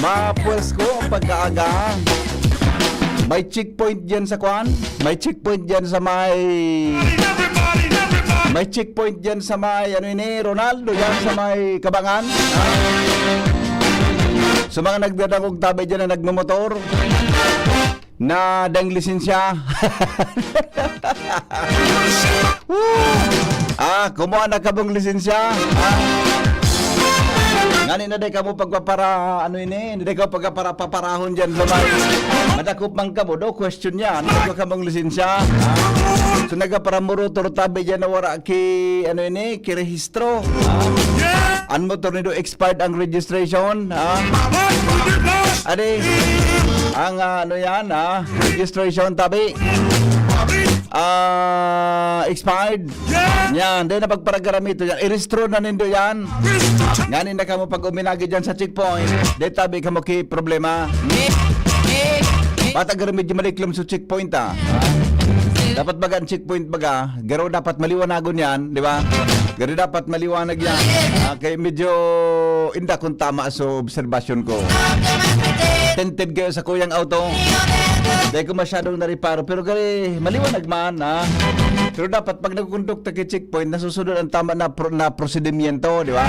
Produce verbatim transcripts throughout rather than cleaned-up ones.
Ah, pwesko, pagkaaga. May checkpoint dyan sa kwan? May checkpoint dyan sa may... May checkpoint dyan sa may, ano ini, Ronaldo, dyan sa may Kabangan? So, mga nagdadangog tabi dyan na nagmumotor, na dang lisensya. Woo! Ah, kumuha na kamong lisensya. Ah. Ngani na dai kamo pagpapara, ano ini, hindi kamo pagpapara, paparahon dyan sa may. Madakop man kamo, no question yan. Kumuha kamong lisensya. Ah. So, nagaparamurotor tabi dyan na wala ki, ano ini, ki rehistro. Ah. An motor nindo expired ang registration. Ah. Adi, ang, ah, ano yan, ah, registration tabi. Ah, expired. Yan, dai na pagparagaramito yan. Irehistro na nindo yan. Ngani na kamo pag uminagi dyan sa checkpoint. Dai tabi kamo ki problema. Bata garo medyo maliklom sa checkpoint, ah. Dapat baga ang checkpoint baga, garo dapat maliwanagon yan, di ba? Garo dapat maliwanag yan. Ah, kay medyo inda kung tama sa obserbasyon ko. Tinted kayo sa kuyang auto. Dai ko masyadong nariparo, pero gari, maliwanag man, ha? Pero dapat pag nagkukondukta kay checkpoint, nasusunod ang tama na pro-, na prosedimyento, di ba?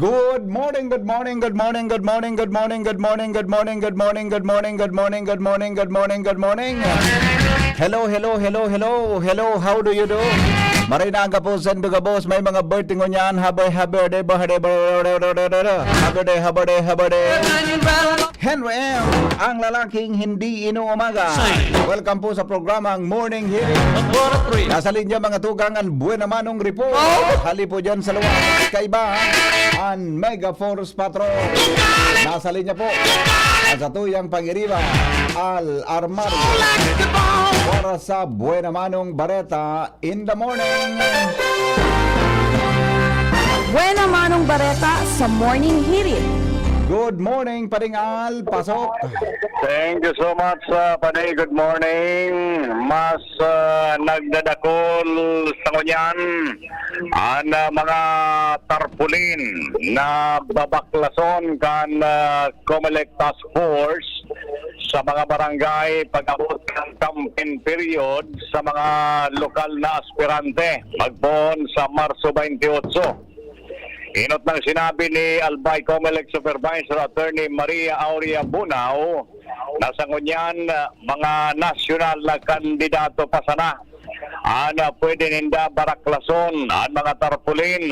Good morning, good morning, good morning, good morning, good morning, good morning, good morning, good morning, good morning, good morning, good morning, good morning, good morning. Hello, hello, hello, hello, hello, how do you do? Maray na ang kapusan, duga boss, may mga birthday ngunyan, happy, happy birthday, birthday, birthday, birthday, birthday, birthday, happy birthday, happy birthday, happy birthday. Henry M, ang lalaking hindi inuumaga. Welcome po sa programang Morning Hearing. Nasa linya mga tugang ang Buena Manong Report. Hali po dyan sa luwas. Kaiba, ang Mega Force Patrol. Nasa linya po. Ang satuyang pag-iriba, Al Armario. Para sa Buena Manong Bareta, in the morning. Buena Manong Bareta sa Morning Hirit. Good morning, Paring Al. Pasok. Thank you so much, uh, Panay. Good morning. Mas, uh, nagdadakol sa ngunyan an, uh, mga tarpaulin na babaklason kan, uh, Comelec Task Force sa mga barangay pag-abot kan campaign period sa mga lokal na aspirante magpoon sa Marso twenty-eight. Inot nang sinabi ni Albay Comelec Supervisor Attorney Maria Aurea Bunao na sa ngunyan, ah, mga nasyonal na kandidato pa sana an, ah, pwede ninda baraklason an mga tarpaulin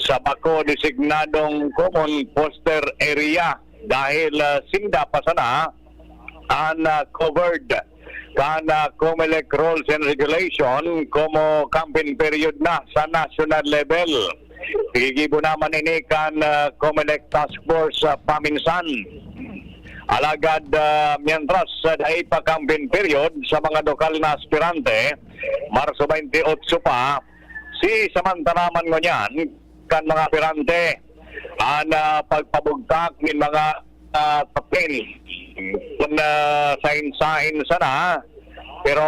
sa bako designadong common poster area dahil, ah, sinda pa sana an, ah, covered kan, ah, Comelec Rules and Regulation, komo campaign period na sa national level. Gigibo naman ini kan, ah, Comelec Task Force, ah, paminsan. Alagad, ah, mientras sa dai pa campaign period sa mga lokal na aspirante, Marso twenty-eight pa, si samantaraman ngunyan kan mga aspirante an, ah, pagpabugtak nin mga, ah, papel kun, ah, sain-sain sana, pero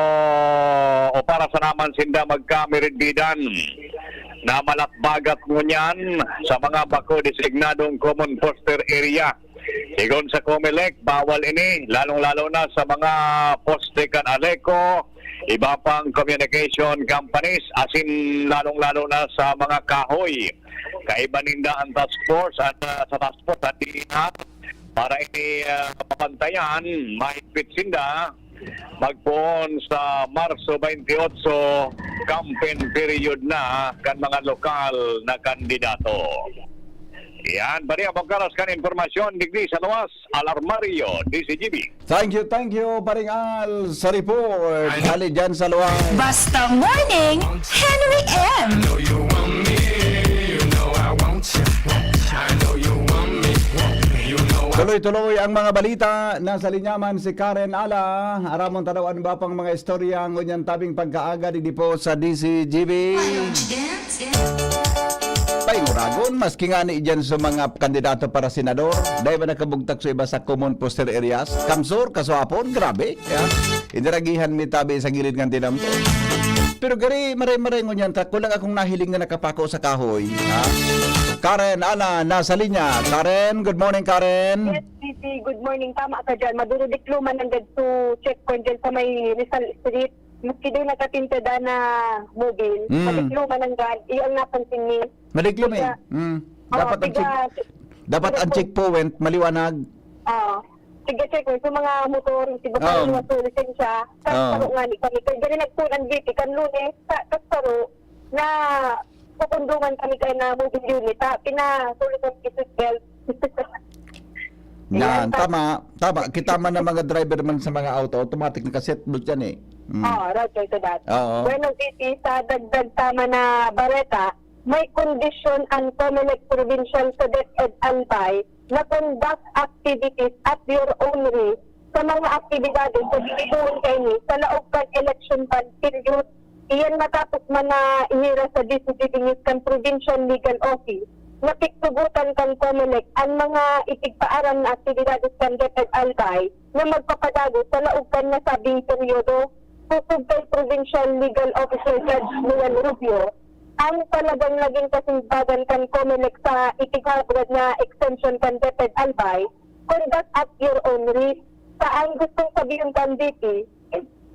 o para sa naman sinda magkamiridbidan na malatbagat ngunyan sa mga bako designadong common poster area. Sigon sa Comelec, bawal ini, lalong-lalo na sa mga poste kan Aleco, iba pang communication companies, asin lalong-lalo na sa mga kahoy. Kaiba ninda ang task force at, ah, sa task force at DEHAT para ini, ah, mapantayan, mahigpit sinda magpoon sa Marso twenty-eight, campaign period na kan mga lokal na kandidato. Yan, pari ang pagkaras kan impormasyon digdi sa luwas, Al Armario, D Z G B. Thank you, thank you, Paring Al, sa report. Hali dyan sa luwas. Basta Morning, Henry M. Tuloy-tuloy ang mga balita. Nasa linya man si Karen Ala. Aramon tadaw an iba pang mga istorya ngunyan tabing pagkaaga digdi po sa D Z G B. Painguragon, maski ngani dyan sa mga kandidato para senador, dai ba nakabugtak sa iba sa common poster areas? Kamsur, Kasuapon, grabe. Yeah. Iniragihan mi tabi sa gilid ng tinampo. Pero gari, maray-maray ngunyan, ta, kulang akong nahiling na nakapako sa kahoy. Ha? Karen Alan, nasa linya. Karen, good morning, Karen. Yes, P C, good morning. Tama ka dyan. Maduro Dikluman ang gadto checkpoint dyan sa may Rizal Street. Maski doon nakatintada na mobile, Mm. madikluman ang gad. Iyan ang napansin ni. Madiklum eh. Tiga- Mm. Oo, Dapat ang tiga- check, dapat ang checkpoint maliwanag. Oo. Sige, checkpoint. Sa mga motor, di ba, Oo. parang mga lisensya, Oo. kasaro nga ni kami. Kaya ganun nagpunan dito, kan Lunes, sa kasaro, na pupundungan kami kaya na moving unit, ha? Pinasulit ang seat belt. Yan, Ayan, tama, tama. Kita man ng mga driver man sa mga auto, automatic naka-seatbelt yan eh. Mm. Oo, roger to that. Oo. Bueno, P C, sa dagdag tama na bareta, may kondisyon ang Comelec Provincial sa DepEd Albay na conduct activities at your own risk sa mga aktibidades sa ginibohon kaini sa laog kan election bond period. Iyan matapos man na ihira sa D C G B News kan Provincial Legal Office na piktugutan kan Comelec ang mga itigpaaram na aktibidades kan DepEd Albay na magpapadagos sa laog kan nasabing peryodo. Sosog kay Provincial Legal Officer Judge Noel Rubio, ang talagang naging kasimbagan kan Comelec sa itighabag na exemption kan DepEd Albay, conduct at your own risk. Sa ang gustong sabihin kan D P,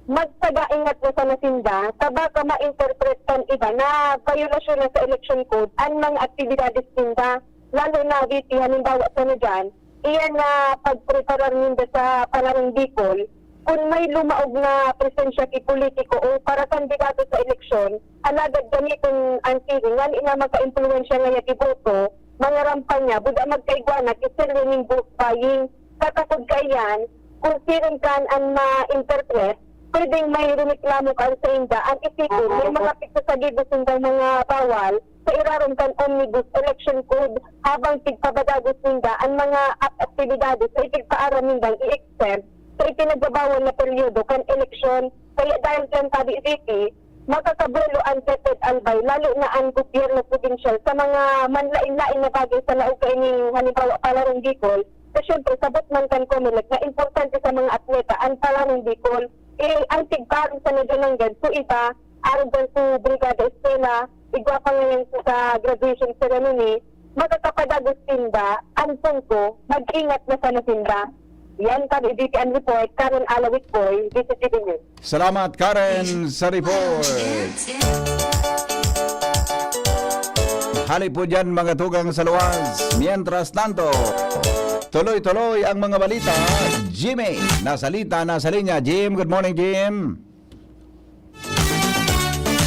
magsaga ingat na sana sinda, ta baka ma-interpret kan iba na violasyon na sa election code an mga aktibidades ninda, lalo na D P, halimbawa sana dyan, iyan na pagpreparar ninda sa Panarong Bicol, kun may lumaog na presensya ki politiko o para kandidato sa eleksyon, alagad gamiton an siring ngani na magka-impluwensya ngaya ki boto, mga rampanya, buda magkaigwa na ki serye nin vote buying. Katakod kaiyan, kun siring kan an ma-interpret, pwedeng may rumiklamo kan sainda, an isipon, may mga pigsasagibo sindang mga bawal sa irarom kan Omnibus Election Code, habang pigpabadagos ninda an mga ak-, aktibidades na ipigpaaram nindang i-exempt sa ipinagbabawal na peryodo kan eleksyon. Kaya dahil dyan, sabi diti, makakabuelo ang DepEd Albay, lalo na ang gobyerno probinsyal, sa mga manlain-lain na bagay sa laog kaining, halimbawa, Panarong Bicol, na siyempre, sabot man kan Comelec na importante sa mga atleta ang Panarong Bicol. Eh, ang tigpaaram sa Naganangan, so iba, arog kan su Brigada Eskwela, igwa pa ngayon sa graduation ceremony, makakapadagos sinda, an punto, mag-ingat na sana sinda. Yan kami, B P N Report, Karen Alawit Boy, D C T V News. Salamat, Karen, sa report. Hali po dyan, mga tugang sa luwas. Mientras tanto, tuloy-tuloy ang mga balita. Jimmy, nasa lita, nasa linya. Jim, good morning, Jim.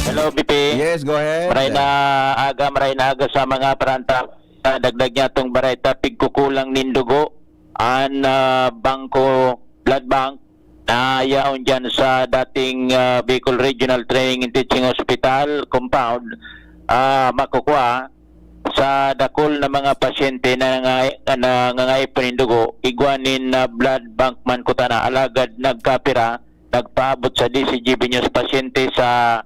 Hello, B P. Yes, go ahead. Maray na aga, maray na aga sa mga paranta. Sa dagdag niya itong bareta, pigkukulang nin dugo an ah, bangko, blood bank, na yaon dyan sa dating ah, Bicol Regional Training and Teaching Hospital compound, ah, makukuha sa dakul na mga pasyente na nanga- na nangangaipo nin dugo, igwa nin ah, blood bank man kutana, alagad nagkapira, nagpaabot sa D C G B News pasyente sa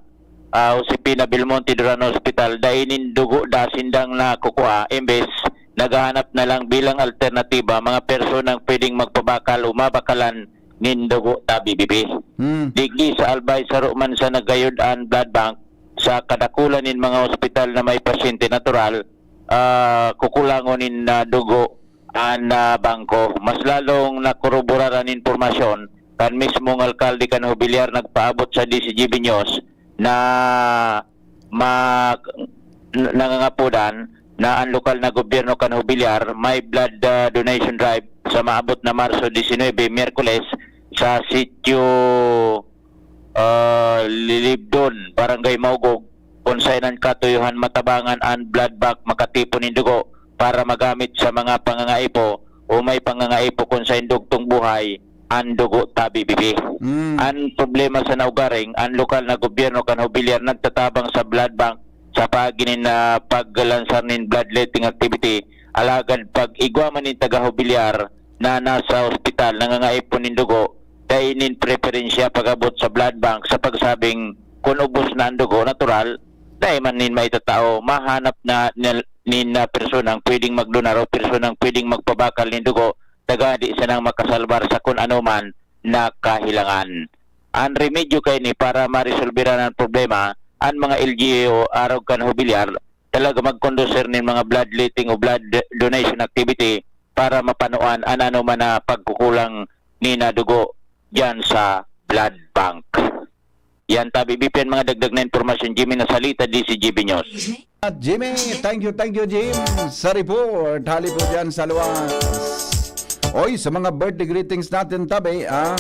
ah, Josefina Belmonte Duran Hospital, dai nin dugo da sindang nakukua, imbes naghahanap na lang bilang alternatiba mga personang pwedeng magpabakal o mabakalan nin dugo, tabi, B P. Hmm. Digdi sa Albay, saro man sa nagayod an blood bank, sa kadakulan nin mga ospital na may pasyente natural, ah, kukulangon nin ah, dugo an ah, bangko. Mas lalong nakorobora an impormasyon kan mismong alkalde kan Jubilar nagpaabot sa D C G B News na ma- n- nangangapodan na ang lokal na gobyerno kan Jubilar may blood ah, donation drive sa maabot na Marso disinuybe, Miyerkules, sa sitio ah, Lilibdon, Barangay Maugog, kung saan ang katuyohan matabangan ang blood bank makatipon nin dugo para magamit sa mga pangangaipo o may pangangaipo kung saan dugtong buhay ang dugo, tabi, B P. Mm. Ang problema sa naugaring, ang lokal na gobyerno kan Jubilar nagtatabang sa blood bank sa paagi nin ah, paglansar nin bloodletting activity. Alagad pag igwa man nin taga Jubilar na nasa ospital nangangaipo nin dugo, dai nin preferensya pag-abot sa blood bank sa pagsabing kun ubos na ang dugo, natural, dai man nin maitatao, mahanap na nil- nin ah, personang pwedeng magdonar o personang pwedeng magpabakal nin dugo, tagadi sanang makasalbar sa kun ano man na kahilangan. Ang remedyo kaini para maresolbera ang problema, ang mga L G U arog kan Jubilar, talaga mag-conducer nin mga bloodletting o blood donation activity para mapanuan an anoman na pagkukulang ni na dugo diyan sa blood bank. Yan, tabi, B P N, mga dagdag na impormasyon, Jimmy Nasalita, D C G B News. At Jimmy, thank you, thank you, Jim, sa report. Hali po dyan sa luwas. Oy, sa mga birthday greetings natin, tabi, ah.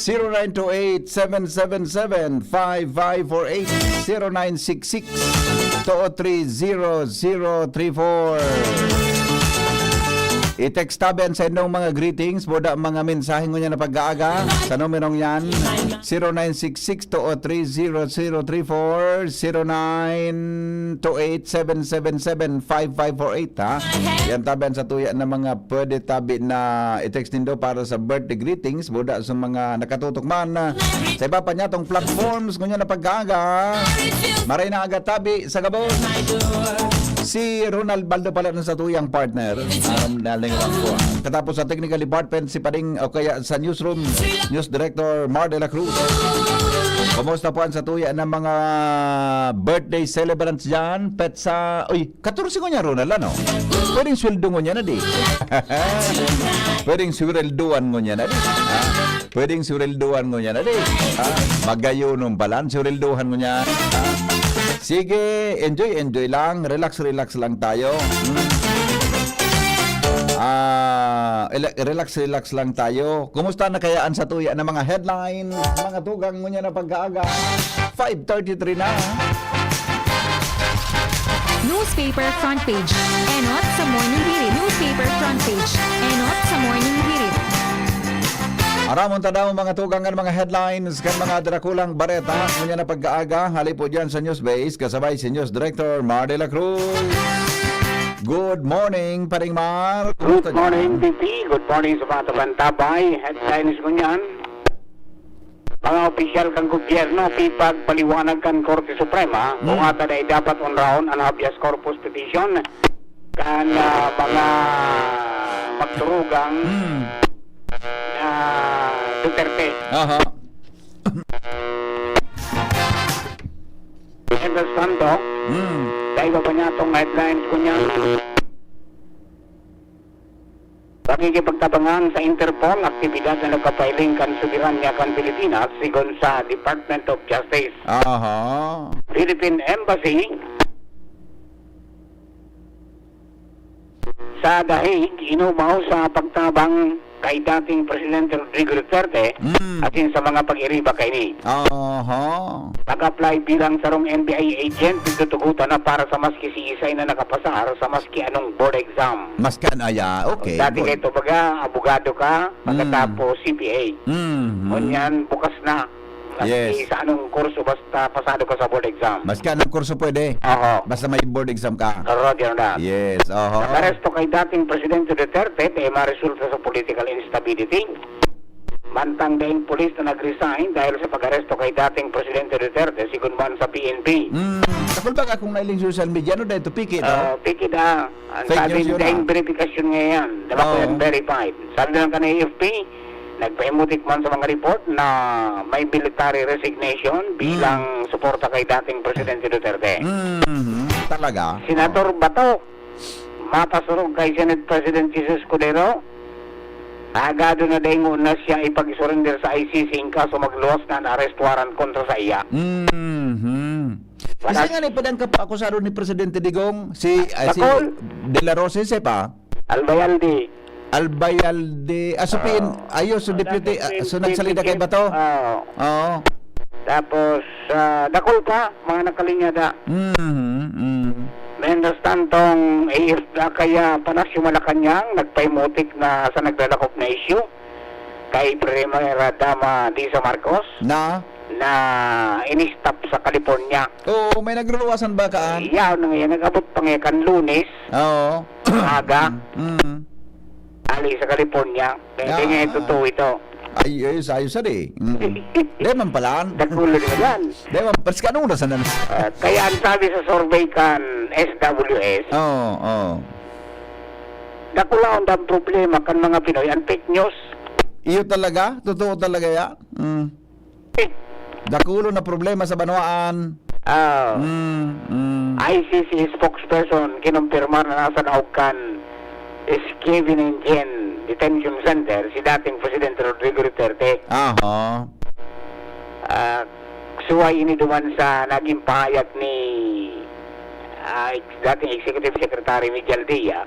Zero nine two eight, seven seven seven, five five four eight, zero nine six six, two three zero zero three four. I-text tabi an sa inyong mga greetings, buda mga mensahe ngunyan na pag-aaga sa numerong yan, zero nine six six two oh three zero zero three four, zero nine two eight seven seven seven five five four eight, ha? Yan tabi an sa tuya na mga pwede tabi na i-text nindo para sa birthday greetings, buda sa mga nakatutok man, ah, sa iba pa niya tong platforms ngunyan na pag-aaga. Maray na aga tabi sa gabos. Si Ronald Baldo pala na sa tuyang partner. Aram na lang ko. Katapos sa technical department, si Pading, o kaya sa newsroom, News Director Mar de la Cruz. Kumusta po ang sa tuya ng mga birthday celebrants dyan? Petsa, uy, katorse ngunyan, Ronald, ano? Pwedeng sweldo ngunyan na di. Pwedeng sweldoan ngunyan na di. Ha? Pwedeng sweldoan ngunyan na di. Ha? Magayonon pala, sweldohan ngunyan. Ha? Sige, enjoy, enjoy lang. Relax, relax lang tayo. Hmm. Ah, ele-, relax, relax lang tayo. Kumusta na kaya ang sa tuya na mga headlines, mga tugang ngunyan na pag-aaga? Five thirty-three na. Newspaper front page. Enot sa Morning Hirit. Newspaper front page. Enot sa Morning Hirit. Aramon ta daw mga tugang kan mga headlines kan mga drakulang bareta. Ngunyan na pag-aaga, hali po dyan sa News Base, kasabay si News Director Mar de la Cruz. Good morning, Paring Mar. Good Kumusta morning, dyan? P P. Good morning sa mga tabantabay. Headlines ngunyan. Mga opisyal kan gobyerno, pipagpaliwanag kan Korte Suprema kung Mm. ata dai dapat onrahon an habeas corpus petition kan, ah, mga magturugang Mm. na Duterte. Aha. Mientras tanto, Mm. dai pa niya tong headlines ko niya. Pakikipagtabangan sa Interpol, aktibidad na nagpapailing kan soberanya kan Pilipinas, sigon sa Department of Justice. Aha. Philippine Embassy sa The Hague, inumaw sa pagtabang kay dating Presidente Rodrigo Duterte Mm. asin sa mga pag-iriba kaini. Aha. Pag-apply bilang sarong N B I agent, pagtutugutan na para sa maski siisay na nakapasar sa maski anong board exam. Maski ano, aya. Okay, Dati good. Kayo, baga, abogado ka, Mm. pagkatapos C P A. Mhm. Ngunyan, bukas na. Maski Yes. sa anong kurso, basta pasado ka sa board exam. Maski anong kurso pwede? Oho. Basta may board exam ka. Roger na. Yes, oho. Pag-aresto kay dating Presidente Duterte, dai maresulta sa political instability. Mantang daing pulis na nag-resign dahil sa pag-aresto kay dating Presidente Duterte, sigon man sa P N P. Hmm, takol ba ka kung nailing social media, ano dahil to, piki, no? Ah, piki na. Ang Fake sabi, news yun, daing ah. Verification ngayon. Diba po Oo. Yan, verified? Sabi lang ka na A F P, nagpaimutik man sa mga report na may military resignation Hmm. bilang suporta kay dating Presidente Duterte. Mhm, talaga? Senator Oo. Bato, mapasurog kay Senate President Jesus Escudero, agado na daingon na siya ipag-surrender sa I C C in kaso magluwas na an arrest warrant kontra sa iya. Mhm. Wala. Kasi nga ni padang kapakusado ni Presidente Digong, si, ah, si Bacol. De La Rosa, si pa? Albayalde. Albayalde. Ah, so, pin-, Oo. ayo, so, Wala deputy, sa ah, so, nagsalida kay Bato? Oo. Oo. Tapos, ah, dakul pa, mga nakalinya da. Mhm, mhm. Mientras tantong, eh, kaya Palacio Malacañang nagpaimutik na sa naglalakop na isyu kay Primera Dama Disa Marcos Na? na in-stop sa California. Oo, may nagluluwasan ba kaan? Yaon na ngayon, nag-abot pa ngayon kan Lunes, Oo. aga, Mm, mm. ali sa California. Kaya Ah, di nga ah. Ito to ito. Ay, ay, sa ayos, sir, eh. Mm. Di man pala. Dakulo na yan. Di man, pas kanuna sa nan- Ah, kaya ang sabi sa survey kan S W S, Oo, oo. dakulaon daw ang problema kan mga Pinoy, ang fake news. Iyo talaga? Totoo talaga yan? Mm. Eh, Dakulo na problema sa banwaan. Ah, Mm, mm. I C C spokesperson kinumpirmar na nasa laog kan Esquivel Detention Center si dating Presidente Rodrigo Duterte. Aha. Ah, suway ini duman sa naging pahayag ni, ah, ex-, dating Executive Secretary Miguel Dia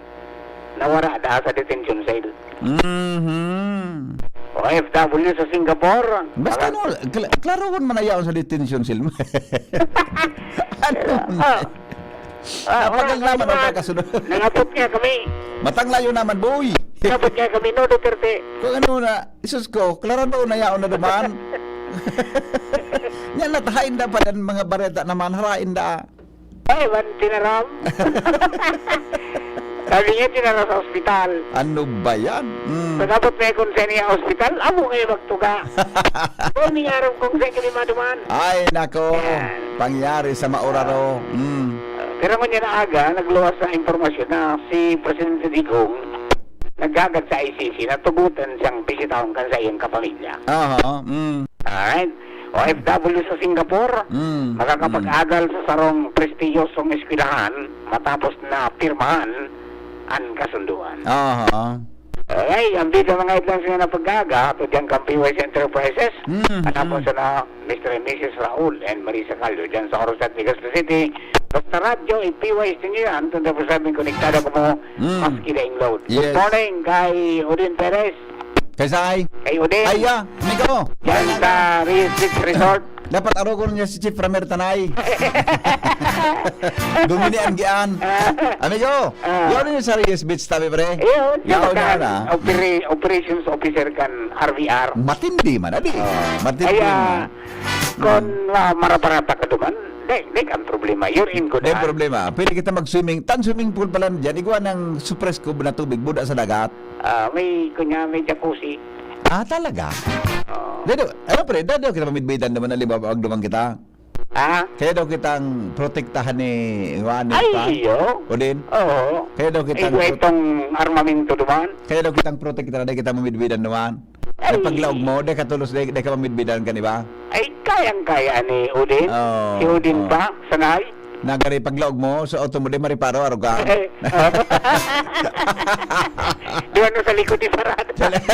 na wara daa sa detention cell. Mhm. O F W sa Singapore. Basta Mga ano, kla-, klarohon man na yaon sa detention cell. Ano? Ah. Ah, Tagal wala naman ang naman. Kakasunod. Nangabot nga kami. Matanglayo naman, boy. Nangabot nga kami, no, Duterte? Kung ano na, Isus ko, klaro na una yaon na duman. Yan, natahain da pa yan, mga bareta naman, harain da. Ay, man, tinaram. Sabi niya, tinaram sa ospital. Ano ba yan? Mm. Pagkabot na kung saan niya ospital, amo kayo magtuga. Kung niya aram kung saan kami maduman. Ay, nako. Yan. Pangyari sa mauraro. Mm. Pero ngunyan na aga, nagluwas na impormasyon na si Presidente Digong naghagad sa I C C na tugutan siyang bisitahon kan sa iyang kapamilya. Aha, mm. Alright. O F W sa Singapore, Mm, makakapag-agal sa sarong prestiyosong eskwelahan matapos na pirmahan an kasunduan. Aha. Okay, ang bida mga headlines nga napag-aga, to dyan kang P Y C Enterprises, Mhm. Anapon sa na Mister and Missus Raul and Marisa Caldo, dyan sa Orosat, Legazpi City. Basta radyo, i-P Y S ninyo yan, twenty-four seven konektado ko mo, Mm. maski daing load. Good Yes. morning kay Odin Perez. Kay Sai? Kay Odin. Ay, ya, amigo. Dyan Wala sa na. Reyes Beach Resort. Dapat arogon niya si Chief Ramer Tanay. Dumini ang gian. Amigo, Ah. yaon niyo sa Reyes Beach, tabi, pre? Yun, Yaon yun, na na. opera-, operations officer kan R V R. Matindi man, adi. Oh. Matindi Kaya, man. Kung, ah, maraparata ka duman, di, di ka ang problema. You're in good Di hands. problema. Pwede kita mag-swimming. Tan swimming pool pala dyan. Igwa ng supres ko na tubig, buda sa dagat. Ah, may, kunya, may jacuzzi. Ah, talaga? Oo. Dado, ano pre, dado kita mamidbidan naman, halimbawa, pag duman kita. Ha? Kaya daw kitang protektahan ni Juan, Ay, pa? iyo. O din? Oo. Kaya daw Ay, kitang igwa prot- itong armamento duman. Kaya daw kitang protektahan, di kita mamidbidan naman. Ay. Sa paglaog mo, di ka tulos, di, di ka mamidbidan ka, di ba? Ay, kayang-kaya ni Odin. Oo, Si Odin oo. pa, sanay. Nagari paglaog mo, sa auto mo, di mariparo, arog ka. Eh, oo. Di ano sa likod ni Sarado. Sa li-,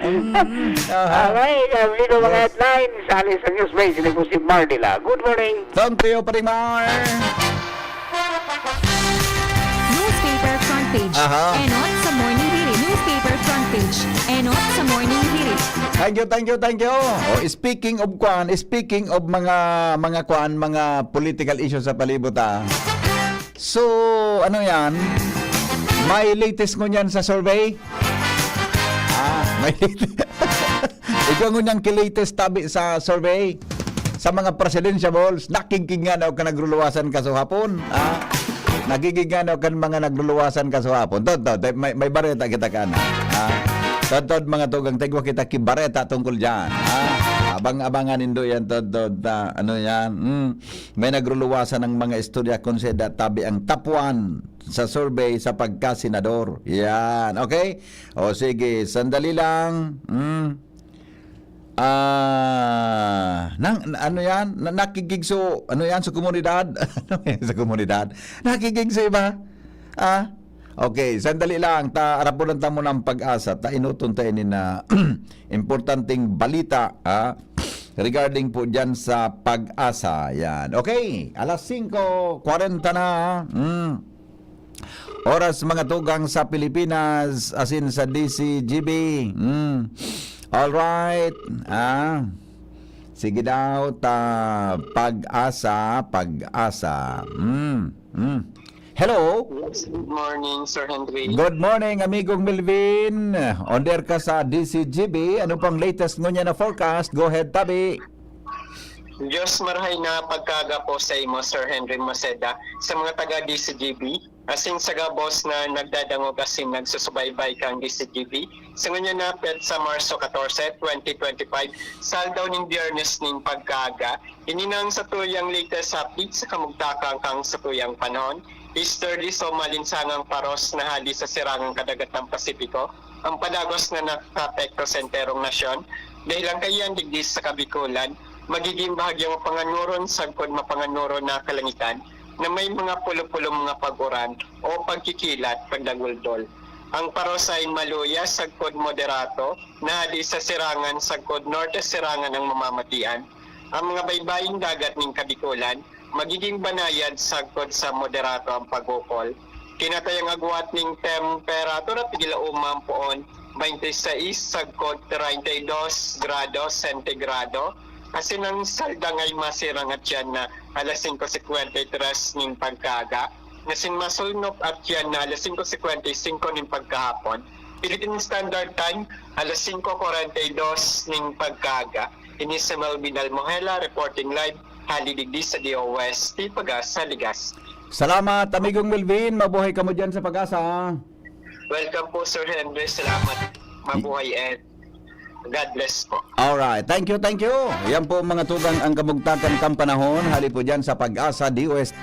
Mm, aha. Okay, kami ko mga Yes. headlines. Sali sa news break, sila po si Mardila. Good morning. Thank you, Paring Mar. Newspaper front page. Aha. Enot sa morning hirit. Newspaper front page. Enot sa morning hirit. Thank you, thank you, thank you. Oh, speaking of kwan, speaking of mga, mga kwan, mga political issues sa palibot, ah. So, ano yan? May latest ngunyan sa survey? Ah, may latest. Ikaw ngunyan ki-latest tabi sa survey. Sa mga presidential balls, nakigkig nga daw ka nagruluwasan kasuhapon, ha? Nagigig nga daw kan mga nagruluwasan kasuhapon. Tod, tod, may, may bareta kita kan, ha? Tod, tod, mga tugang, tigwa kita ki bareta tungkol dyan, ha? Abang-abangan nindo yan, tod, tod, ta, ano yan? Hmm. May nagruluwasan ng mga istorya kung saan tabi ang top one sa survey sa pagkasenador. Yan, okay? O sige, sandali lang. Hmm. Ah, nang, ano yan? Na, nakikigso, ano yan, sa komunidad? Ano yan, sa komunidad? Nakikigso iba? Ah? Okay, sandali lang. Ta, arapunan ta muna ang Pag-asa. Ta, inuton ta ini na importanteng balita, ah, regarding po dyan sa Pag-asa. Yan. Okay, alas singko kwarenta na. Mm. Oras mga tugang sa Pilipinas, asin sa D C G B. Mm. All right. Ah. Sige daw, ta, Pag-asa, Pag-asa. Mm. Mm. Hello? Yes, good morning, Sir Henry. Good morning, amigong Melvin. On air ka sa D C G B. Ano pang latest ngunyan na forecast? Go ahead, tabi. Diyos marahay na pagkaga po sa imo, Sir Henry Maceda, sa mga taga D C G B, asin sa gabos na nagdadangog asin nagsusubaybay kang D C G B. Sa ngunyan na petsa Marso katorse, twenty twenty-five, sa aldaw nin Biyernes nin pagkaaga, ini nang satuyang latest update sa kamugtakan kang satuyang panahon. Easterly o malinsangang paros na hali sa sirangang kadagatang Pasipiko, ang padagos na nakaapekto sa enterong nasyon, dahelan kaiyan digdi sa Kabikolan, magiging bahagyang mapanganuron sagkod mapanganuron na kalangitan na may mga pulo-pulong mga pag-uran o pagkikilat, pagdaguldol. Ang paros ay maluya sagkod moderato na hali sa sirangan sagkod norte sirangan ang mamamatian. Ang mga baybaying dagat nin Kabikolan, magiging banayad sagkod sa moderato ang pag-ukol. Kinatayang agwat ning temperatura, pigila uma ang poon, twenty-six sagkod treinta y dos grado sentigrado. Asin ang saldang ay masirang at yan na alas singko singkwenta y tres ning pagkaaga. Nasin masulnop at yan na alas singko singkwenta y singko ning pagkahapon. Philippine Standard Time, alas singko kwarenta y dos ning pagkaaga. Ini si Melvin Almohela reporting live hali digdi sa D O S T Pagasa, Legazpi. Salamat, Amigong Melvin. Mabuhay kamo dyan sa Pagasa. Welcome po, Sir Henry. Salamat. Mabuhay and God bless po. Alright. Thank you, thank you. Yan po, mga tugang, ang kamugtakan kan panahon. Hali po dyan sa Pagasa, D O S.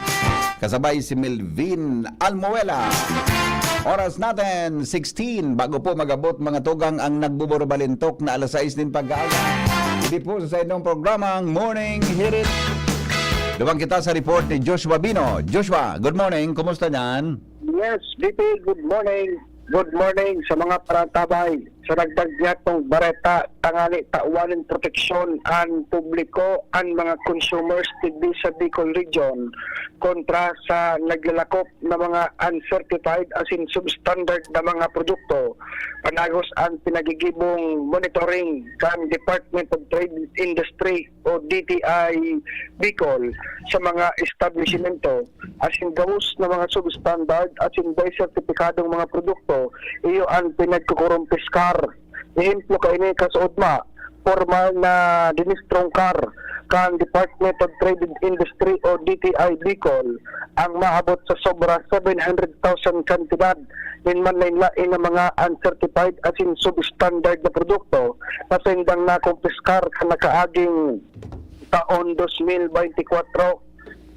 Kasabay si Melvin Almoela. Oras natin, sixteen. Bago po magabot, mga tugang, ang nagbuburubalintok na alas sais nin pagkaaga. Hindi po sa inyong programang Morning Hirit. Duman kita sa report ni Joshua Bino. Joshua, good morning. Kumusta niyan? Yes, B P, good morning. Good morning sa mga paratabay. Sa nagdagdiatong bareta, tangani tawan nin proteksyon an publiko, an mga consumers digdi sa Bicol Region kontra sa naglalakop na mga uncertified asin substandard na mga produkto. Panagos an pinagigibong monitoring kan Department of Trade and Industry o D T I Bicol sa mga establisimento asin gabos na mga substandard asin dai sertipikadong mga produkto, iyo an pinagkukurumpiskar. Ehemplo kaini, kasuodma, pormal na dinistrungkar kan Department of Trade and Industry o D T I Bicol ang maabot sa sobra seven hundred thousand kantidad nin manlaen-laen na mga uncertified asin substandard na produkto na saindang nakumpiskar kan nakaaging taon dos mil beintikwatro.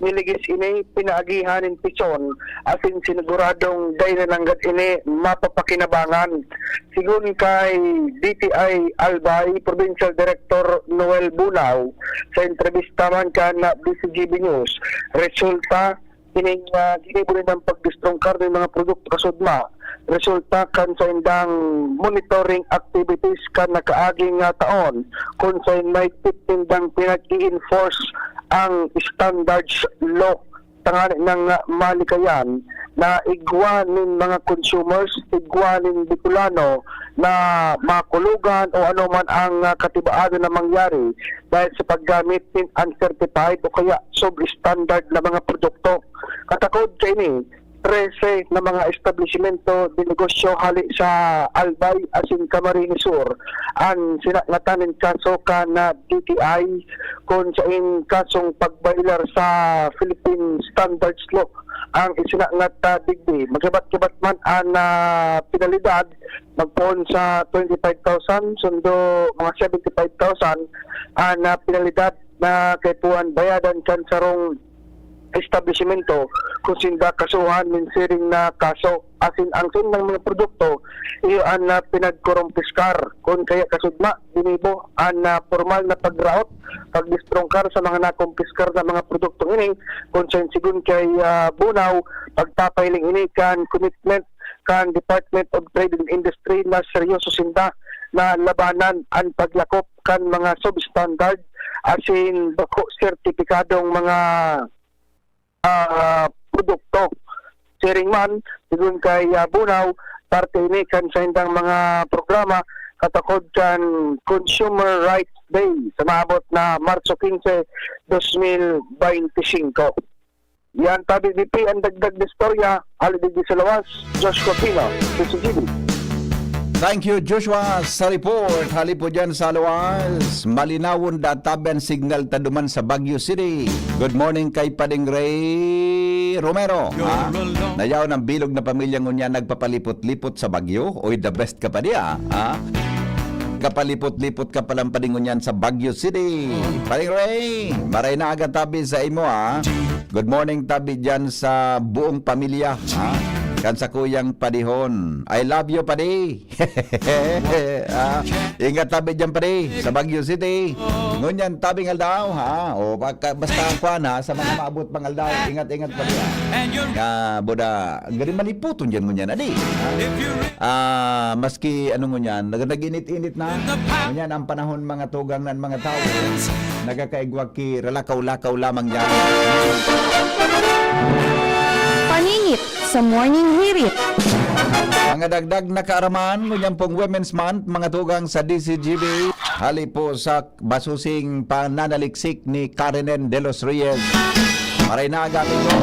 Niligis ini, pinaagihan nin pisyon, asin siniguradong dai na nanggad ini mapapakinabangan. Sigon kay D T I Albay Provincial Director Noel Bunao sa entrevista man kan B C G B News, resulta ining, ah, ginibo nindang pagdistrungkar nin mga produkto kasuodma, resulta kan saindang monitoring activities kan nakaaging, ah, taon, kun saen mahigpit nindang pinag-i-enforce ang standards law. Tanganing, ah, malikayan na igwa nin mga consumers, igwa nin Bicolano na makulogan o anoman ang, ah, katibaado na mangyari dahil sa paggamit nin uncertified o kaya substandard na mga produkto. Katakod kaini, trese na mga establisimento de negosyo hali sa Albay asin Camarines Sur an sinangatan nin kaso kan D T I, kun saen kasong pagbayolar sa Philippine Standards Law ang isinangat, ah, digdi. Magkibat-kibat man an, ah, penalidad, magpoon sa twenty-five thousand, sundo mga seventy-five thousand an, ah, penalidad na kaipuhan bayadan kan sarong establisimento kun sinda kasuhan nin siring na kaso, asin ang saindang mga produkto iyo an, ah, pinagkurumpiskar. Kun kaya kasuodma, ginibo an, ah, pormal na pagraot, pagdistrungkar sa mga nakumpiskar na mga produktong ini, kun saen sigon kay, ah, Bunao, pagpapahiling ini kan commitment kan Department of Trade and Industry na seryoso sinda na labanan an paglakop kan mga substandard asin bako sertipikadong mga, ah, produkto. Siring man, sigon kay, ah, Bunao, parte ini kan saindang mga programa katakod kan Consumer Rights Day sa maabot na Marso quince, dos mil beintisinko. Yan, tabi B P, ang dagdag na istorya, hali digdi sa lawas, Joshua Pino, C C T V. Thank you, Joshua, sa report. Hali po dyan sa lawas. Malinawon da tabi an signal ta duman sa Baguio City. Good morning kay Pading Ray Romero. Ha? Nayaw ng bilog na pamilya ngunyan nagpapalipot-lipot sa Baguio. Oy, the best ka pa diya, ha? Kapalipot-lipot ka palang Pading ngunyan sa Baguio City. Pading Ray, maray na aga tabi sa imo, ha? Good morning tabi diyan sa buong pamilya, ha? Kan sa kuyang padihon. I love you, padi. Ah, ingat tabi diyan, padi, sa Baguio City. Ngunyan, tabing aldaw, ha? O, baka, basta ang kwan, ha? Sa mga maabot pang aldaw, ingat-ingat, padi, ha? Nga, buda, gari maliputon diyan ngunyan, adi. Ah, maski, ano ngunyan, nag-, nag-init-init na. Ngunyan, ang panahon, mga tugang nan mga tao, nagkakaigwa ki, ralakaw-lakaw lamang diyan. Paningit sa Morning Hirit. Mga dagdag na kaaraman, ngunyan pong Women's Month, mga tugang sa D C G B, hali po sa masusing pananaliksik ni Karen De Los Reyes. Maray na, aga, amigo.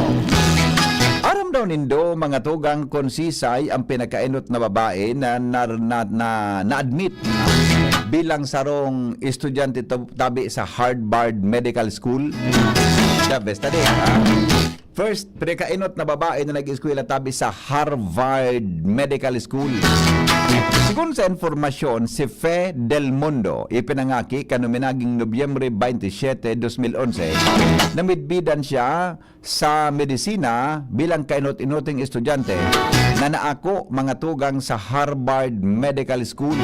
Aram daw nindo, mga tugang, kung sisay ang pinakainot na babae na, na, na, na, na-admit bilang sarong estudyante to-, tabi sa Harvard Medical School. The best, adi, ha? First, pinakainot na babae na nag-eskwela tabi sa Harvard Medical School. Sigon sa informasyon, si Fe Del Mundo, ipinangaki kan uminaging Nobyembre twenty-seven, dos mil onse. Namidbidan siya sa medisina bilang kainot-inoting estudyante na naako, mga tugang, sa Harvard Medical School.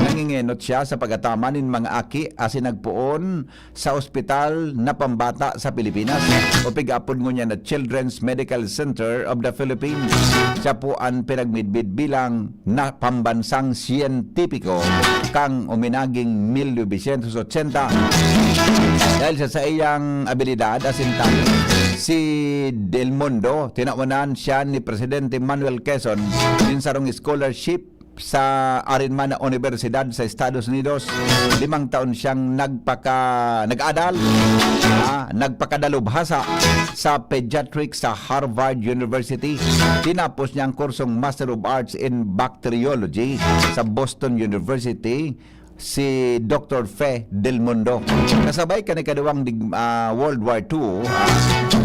Nangingenot siya sa pag-ataman nin mga aki asin nagpoon sa ospital na pambata sa Pilipinas, o pig-apod ngunyan na Children's Medical Center of the Philippines. Siya po an pinagmidbid bilang na pambansang siyentipiko kan uminaging mil novecientos ochenta. Dahil sa saiyang abilidad asin talent, si Del Mundo, tinawanan siya ni Presidente Manuel Quezon nin sarong scholarship sa arin man na unibersidad sa Estados Unidos. Limang taon siyang nagpaka-, nag-adal, ah, nagpakadalubhasa sa pediatrics sa Harvard University. Tinapos niya ang kursong Master of Arts in Bacteriology sa Boston University, si Doktor Fe Del Mundo. Kasabay kan ikadawang dig-, ah, World War two, ah,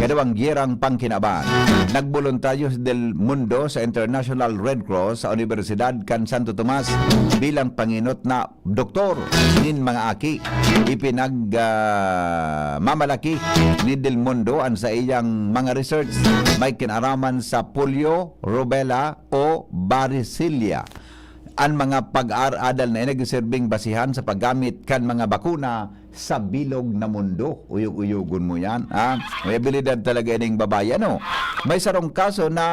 ikadawang gyerang pangkinaban, nagboluntaryo si Del Mundo sa International Red Cross sa Universidad kan Santo Tomas bilang pangenot na doktor nin mga aki. Ipinag, ah, mamalaki ni Del Mundo an saiyang mga research may kinaraman sa polio, rubella o varicella. An mga pag-aar-adal na ini nagsiserbing basihan sa paggamit kan mga bakuna sa bilog na mundo. Uyog-uyogon mo yan, ha? May abilidad talaga ining babae, ano? May sarong kaso na,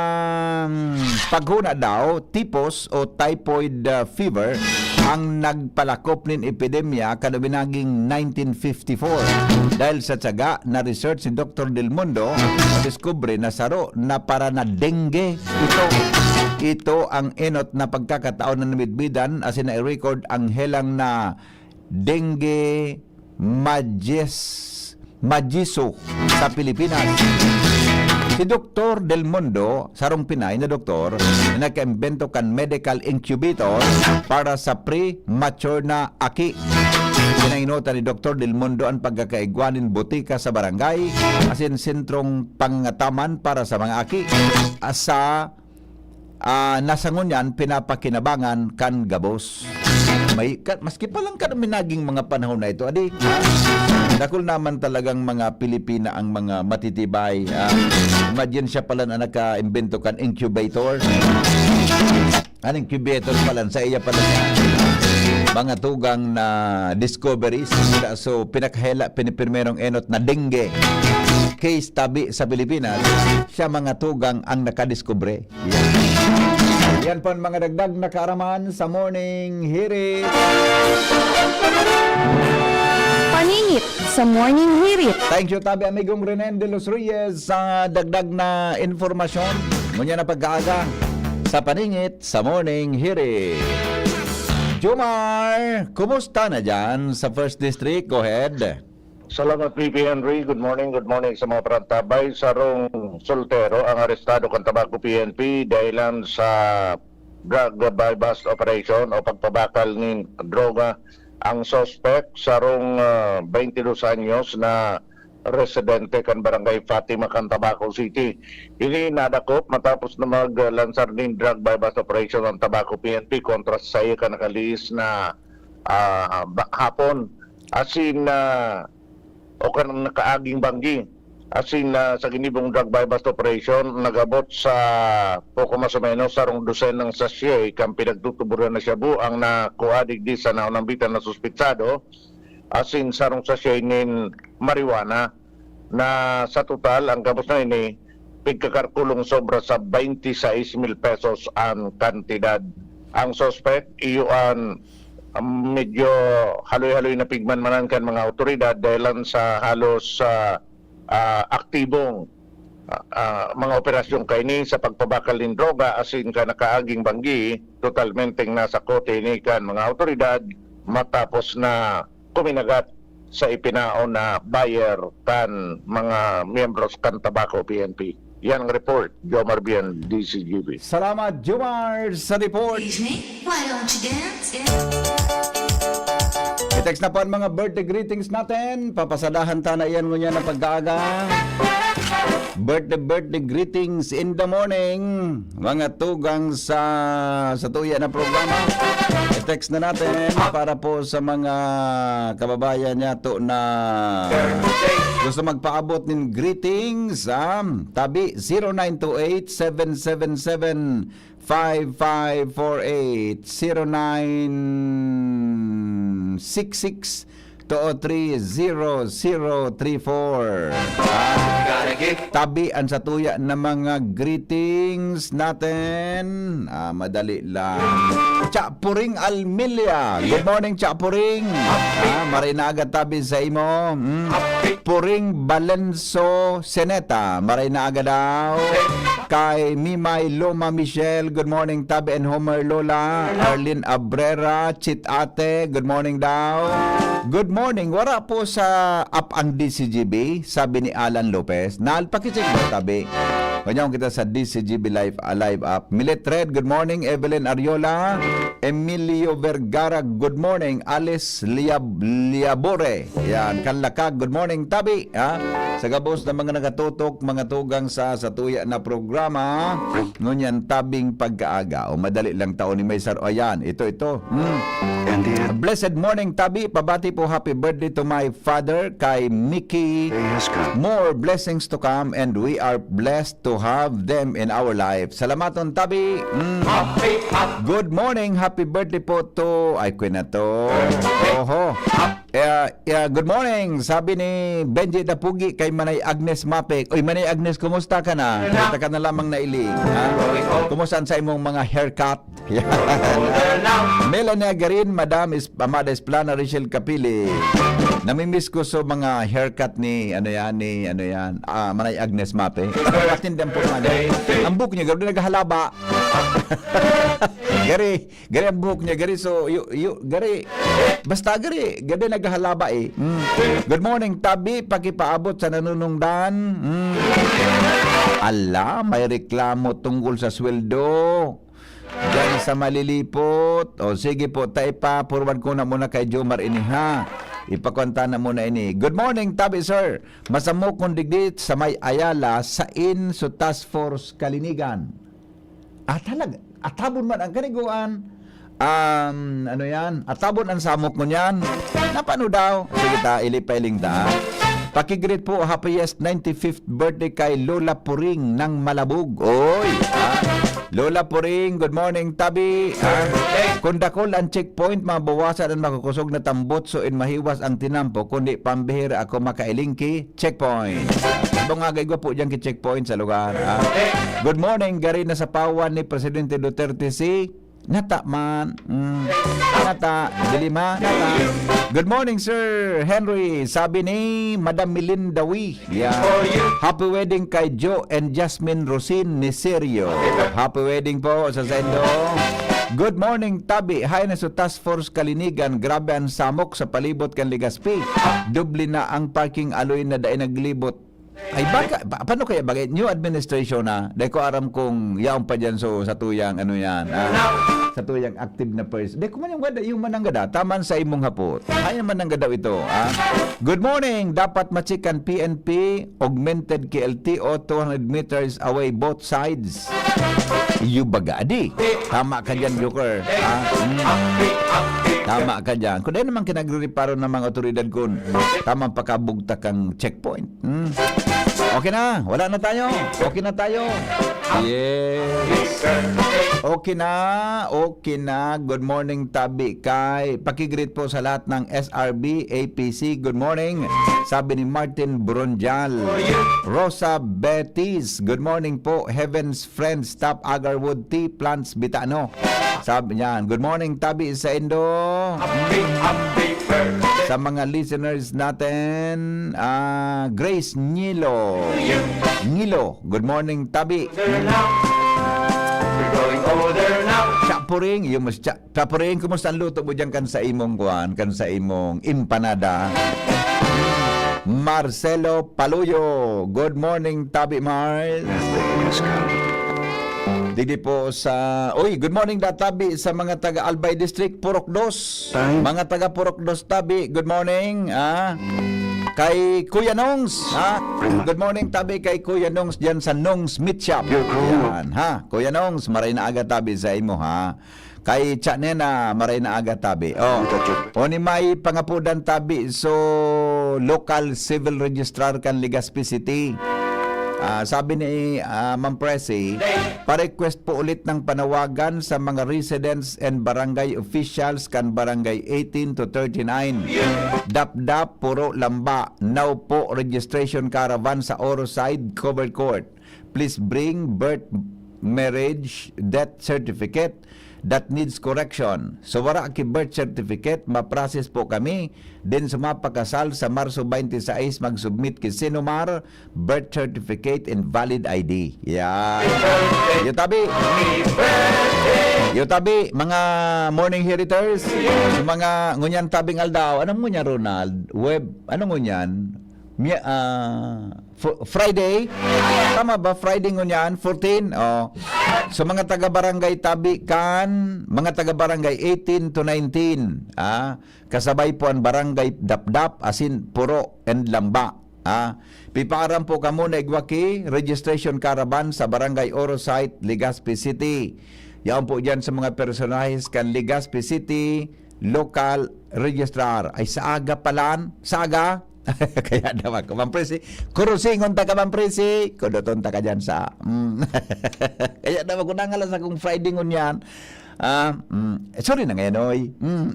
mm, paghuna daw, typhus o typhoid, ah, fever ang nagpalakop nin epidemya kan uminaging nineteen fifty-four. Dahil sa tiyaga na research ni Doktor Del Mundo, nadiskubre na saro na para na dengue ito. Ito ang enot na pagkakataon na namidbidan asin na-record ang helang na dengue majis-, majiso sa Pilipinas. Si Doktor Del Mundo, sarong Pinay na doktor na nakaimbento kan medical incubator para sa premature na aki. Pinahinutan ni Doktor Del Mundo an pagkakaigwa nin botika sa barangay asin sentrong pangangataman para sa mga aki. Sa, ah, na sa ngunyan pinapakinabangan kan gabos. May, ka-, maski pa lang kan minaging mga panahon na ito, adi, ha? Dakul naman talagang mga Pilipina ang mga matitibay, ha? Imagine, siya pala na nakaimbento kan incubator. An incubator pala, sa iya pala niya. Mga tugang na discoveries. So, pinakahela, piniprimerong enot na dengue case tabi sa Pilipinas, siya, mga tugang, ang nakadiskubre. Yan. Yan po ang mga dagdag na kaaraman sa Morning Hirit. Paningit sa Morning Hirit. Thank you, tabi, amigong Renen de los Reyes, sa dagdag na informasyon. Ngunyan na pagkaaga sa Paningit sa Morning Hirit. Jomar, kumusta na dyan sa First District? Go ahead. Salamat, V P Henry. Good morning, good morning sa mga parantabay. Sarong soltero ang arestado kan Tabaco P N P dahilan sa drug buy-bust operation o pagpabakal nin droga. Ang suspect, sarong, ah, twenty-dos anyos na residente kan Barangay Fatima kan Tabaco City. Ini nadakop matapos na maglansar nin drug buy-bust operation ang Tabaco P N P kontra sa saiya kan nakalihis na, ah, ba-, hapon. Asin, ah, o kanang nakaaging banggi. Asin na sa ginibong drug buy-bust operation, nagabot sa poko mas o menos sarong dosenang sachet kan pinagtutuboran na shabu ang nakuha digdi sa naunambitan na suspitsado, asin sarong sachet nin marijuana, na sa total, ang gabos na ini, pigkakarkulong sobra sa twenty-six mil pesos ang kantidad. Ang suspect, iyo an, um, medyo haloy-haloy na pigmanmanan kan mga awtoridad dahilan sa halos, ah, ah, aktibong, ah, ah, mga operasyon kaini sa pagpabakal nin droga asin kan nakaaging banggi, totalmenteng nasa kote ini kan mga awtoridad matapos na kuminagat sa ipinaon na buyer kan mga miyembros kan Tabaco P N P. Yan ang report, Jomar Bien, D C G B. Salamat, Jomar, sa report. Excuse me, why don't you dance? Yeah. I-text na po ang mga birthday greetings natin. Papasadahan ta na iyan ngunyan na pagkaaga. Birthday, birthday greetings in the morning. Mga tugang sa, sa tuya na programa. I-text na natin para po sa mga kababayan niyato na gusto magpaabot nin greetings, ah, tabi, zero nine two eight, seven seven seven, five five four eight, zero nine six six two three zero zero three four. Ah, tabi ang satuya na mga greetings natin. Ah, madali lang. Cha Puring Almilia. Good morning, Cha Puring. Ah, maray na aga tabi sa imo. Mm. Puring Balenso Seneta. Maray na aga daw. Kay Mimay Loma Michelle, good morning, Tabi and Homer Lola. Arlene Abrera, Chit Ate, good morning daw. Good morning, wara po sa app ang D C G B, sabi ni Alan Lopez. Nal, pakicheck mo, Tabi. Kanya kita sa D C G B Live, ah, Live app. Milet Red, good morning. Evelyn Ariola, Emilio Vergara, good morning. Alice Liab-, Liabore, yan, Kanlakag, good morning, Tabi. Ha? Sa gabos na mga nakatutok, mga tugang sa, sa tuya na programa, ngunyan tabing pagkaaga. O madali lang taon ni may sar-, ayan, ito, ito. Hmm. And the Blessed morning, Tabi. Pabati po, happy birthday to my father, kay Mickey. Day has come. More blessings to come, and we are blessed to have them in our life. Salamaton, Tabi. Mm. Happy, happy. Good morning, happy birthday po to, ay, Queen na to. Oho. Eh, yeah, good morning. Sabi ni Benji Dapugi kay Manay Agnes Mapik. Uy, Manay Agnes, kumusta ka na? Kita ka na lamang nailing, ha? Kumusta sa imong mga haircut? Melania Garin, Madam Is-, Amada Esplana, Rachel Kapili. Namimiss ko so mga haircut ni, ano yan, ni, ano yan, ah, Manay Agnes Mape. Matindi ang porma niya. Ang buhok niya, garo naghahalaba. Gari, gari ang buhok niya, gari. So, yu, yu, gari. Basta gari, gari naghahalaba eh. Mm. Good morning, Tabi. Pakipaabot sa nanunungdan. Mm. Ala, may reklamo tungkol sa sweldo. Diyan sa Malilipot. O sige po, ta ipapurwad ko na muna kay Jomar ini, ha. Ipakwanta na muna ini. Good morning, Tabi, sir. Masamok kong digdi sa may Ayala, sain so Task Force Kalinigan. Ah, talaga? Atabon man ang kaniguan. Um, ano yan? Atabon ang samok mo niyan. Napano daw? Sige ta, ilipay-ling ta. Pakigreet po, happiest ninety-fifth birthday kay Lola Puring ng Malabog. Oy, ha? Lola Puring, good morning, Tabi. Ha? Kung dakol ang checkpoint, mabawasan ang makukusog na tambot, so in mahiwas ang tinampo, kundi pambihira ako makailingki, checkpoint. Ibang agay gwapo dyan ki checkpoint sa lugar, ha? Good morning, gari na sa pawan ni Presidente Duterte si Nata man. Mm. Nata, dilima, nata. Good morning, Sir Henry. Sabi ni Madam Melinda Wee. Yeah. Happy wedding kay Joe and Jasmine Rosin Niserio. Happy wedding po sa sendo. Good morning, Tabi. Hi na sa Task Force Kalinigan. Grabe ang samok sa palibot kan Legazpi. Doble na ang parking aloy na dai naglibot. Ay, baka, pa, paano kaya bagay? New administration na. Dai ko aram kung yaon pa dyan, so, sa tuyang, ano yan, ah, sa tuyang active na person. Dai ko man yung gada, yung mananggada. Taman sa imong hapot. Ay, mananggada ito, ah. Good morning. Dapat machikan P N P, augmented K L T O, two hundred meters away, both sides. Iyo baga, di? Tama ka dyan, Joker. Ah, mm. Tama ka dyan. Kung dahil naman kinagre-reparo ng mga otoridad kun tamang pakabugtak ang checkpoint. Hmm. Okay na, wala na tayo. Okay na tayo. Yes. Okay na, okay na. Good morning, tabi kay. Pakigreet po sa lahat ng S R B, A P C. Good morning. Sabi ni Martin Bronjal. Rosa Betis, good morning po. Heaven's Friends, Top Agarwood Tea Plants, Bitano. Sabi niyan, good morning, tabi sa Indo. Sa mga listeners natin, ah, Grace Nilo. Nilo, good morning, tabi. Siya puring, yung mas siya, siya puring, kumusta ang luto mo dyan kan sa imong kuan, kan sa imong empanada? Marcelo Paluyo, good morning, tabi Mars. Digdi po sa, uy, good morning da tabi sa mga taga Albay District, Purok Dos. Time. Mga taga Purok Dos tabi, good morning. Ah, kay Kuya Nongs, ha? Good morning tabi kay Kuya Nongs diyan sa Nongs Meat Shop. You're cool. Yan, ha? Kuya Nongs, maray na aga tabi sa imo, ha? Kay Cha Nena, maray na aga tabi. Oh. O ni may pangapudan tabi so local civil registrar kan Legazpi City. Ah, sabi ni, ah, Ma'am Presi, pa-request po ulit ng panawagan sa mga residents and barangay officials kan barangay eighteen to thirty-nine. Dapdap, Puro, Lamba. Now po, registration caravan sa Oro Side, covered court. Please bring birth, marriage, death certificate that needs correction. So, wala ki birth certificate, ma-process po kami. Din sa mga pakasal sa Marso twenty-six, mag-submit ki Sinumar, birth certificate, and valid I D. Yan. Yo tabi. Yo tabi, mga morning heriters, mga ngunyan tabing aldaw. Anong ngunyan, Ronald? Web, anong ngunyan? Mi-, ah, Fr-, Friday? Tama ba? Friday ngunyan, fourteen? Oh. So, mga taga-barangay tabi kan, mga taga-barangay eighteen to nineteen, ah, kasabay po ang barangay Dapdap, asin Puro and Lamba. Ah, pipaaram po kamo na igwa ki registration caravan sa Barangay Oro Site, Legazpi City. Yaon po diyan sa mga personahes kan Legazpi City Local Registrar. Ay, sa aga palan, sa aga. Kaya daw ako, Ma'am Presi, kurusingon ta ka, Ma'am Presi. Kudoton ta ka dyan sa, mm. Kaya daw ako nangalas akong Friday ngunyan. Ah, mm, eh, sorry na ngayon, oy. Mm.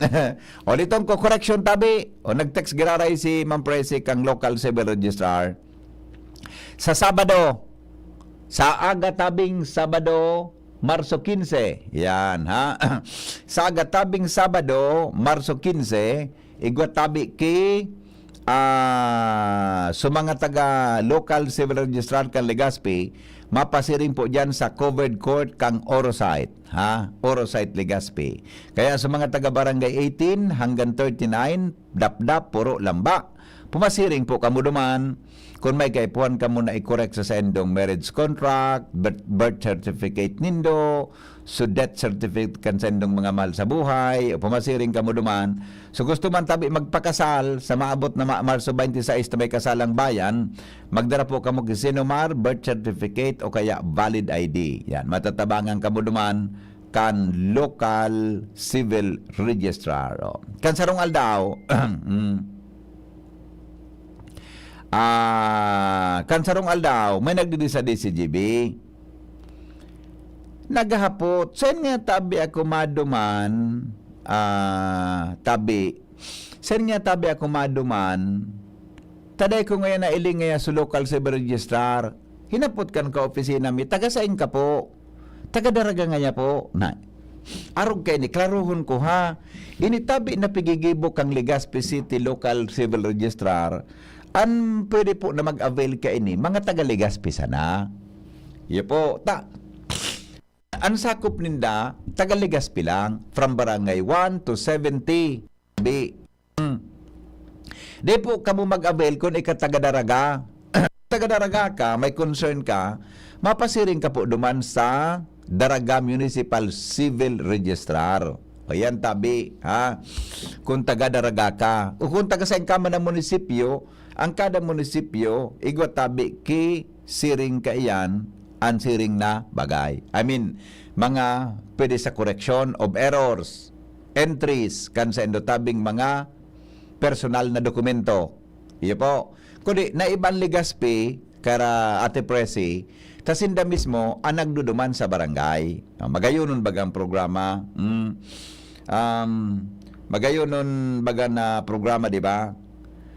O, ditong ko correction tabi. O, nag-text giraray si Ma'am Presi kang local civil registrar. Sa Sabado, sa aga tabing Sabado, Marso quince. Yan, ha? Sa aga tabing Sabado, Marso quince, igwa tabi ki, ah, sa mga taga local civil registrar kan Legazpi, mapasiring po diyan sa covered court kang Oro Site, ha? Oro Site, Legazpi. Kaya sa mga taga Barangay eighteen hanggang thirty-nine, Dapdap, Puro, Lamba, pumasiring po kamo duman. Kun may kaipuhan kamo na i-correct sa saindong marriage contract, birth, birth certificate nindo, so death certificate kan saindong mga mahal sa buhay, o pumasiring kamo duman. So gusto man tabi magpakasal sa maabot na ma-, Marso twenty-six na may kasalang bayan, magdara po kamo ki Sinumar, birth certificate o kaya valid I D. Yan, matatabangan kamo duman kan local civil registrar. O. Kan sarong aldaw, mm. Ah, kan sarong aldaw, may nagdidi sa D C G B. Naghahapot, "Saan nga tabi ako maduman?" Ah, tabi. "Saan nga tabi ako maduman? Taday ko ngayon na iling ngaya sa local civil registrar." Hinapot kan ka-opisina mi, "Taga sain ka po?" "Taga Daraga ngaya po." Na, arog kaini, klarohon ko ha. Ini tabi na pigigibo kang Legazpi City Local Civil Registrar, an pwede po na mag-avail kaini, mga taga Legazpi sana. Iyo po. Ta, an sakop ninda, taga Legazpi lang, from Barangay one to seventy. Bi, hmm. Di po kamo mag-avail kun ika taga Daraga. Taga Daraga ka, may concern ka, mapasiring ka po duman sa Daraga Municipal Civil Registrar. O yan, tabi, ha? Kung taga Daraga ka, o kung taga sain ka man na munisipyo, ang kada munisipyo, igwa tabi ki siring kaiyan, an siring na bagay. I mean, mga pwede sa correction of errors, entries, kan saindo tabing mga personal na dokumento. Iyo po. Kundi, naiban Legazpi, kara Ate Presi, ta sinda mismo an nagduduman sa barangay. Ah, magayonon bagang programa. Mm. Um, magayonon baga na programa, di ba?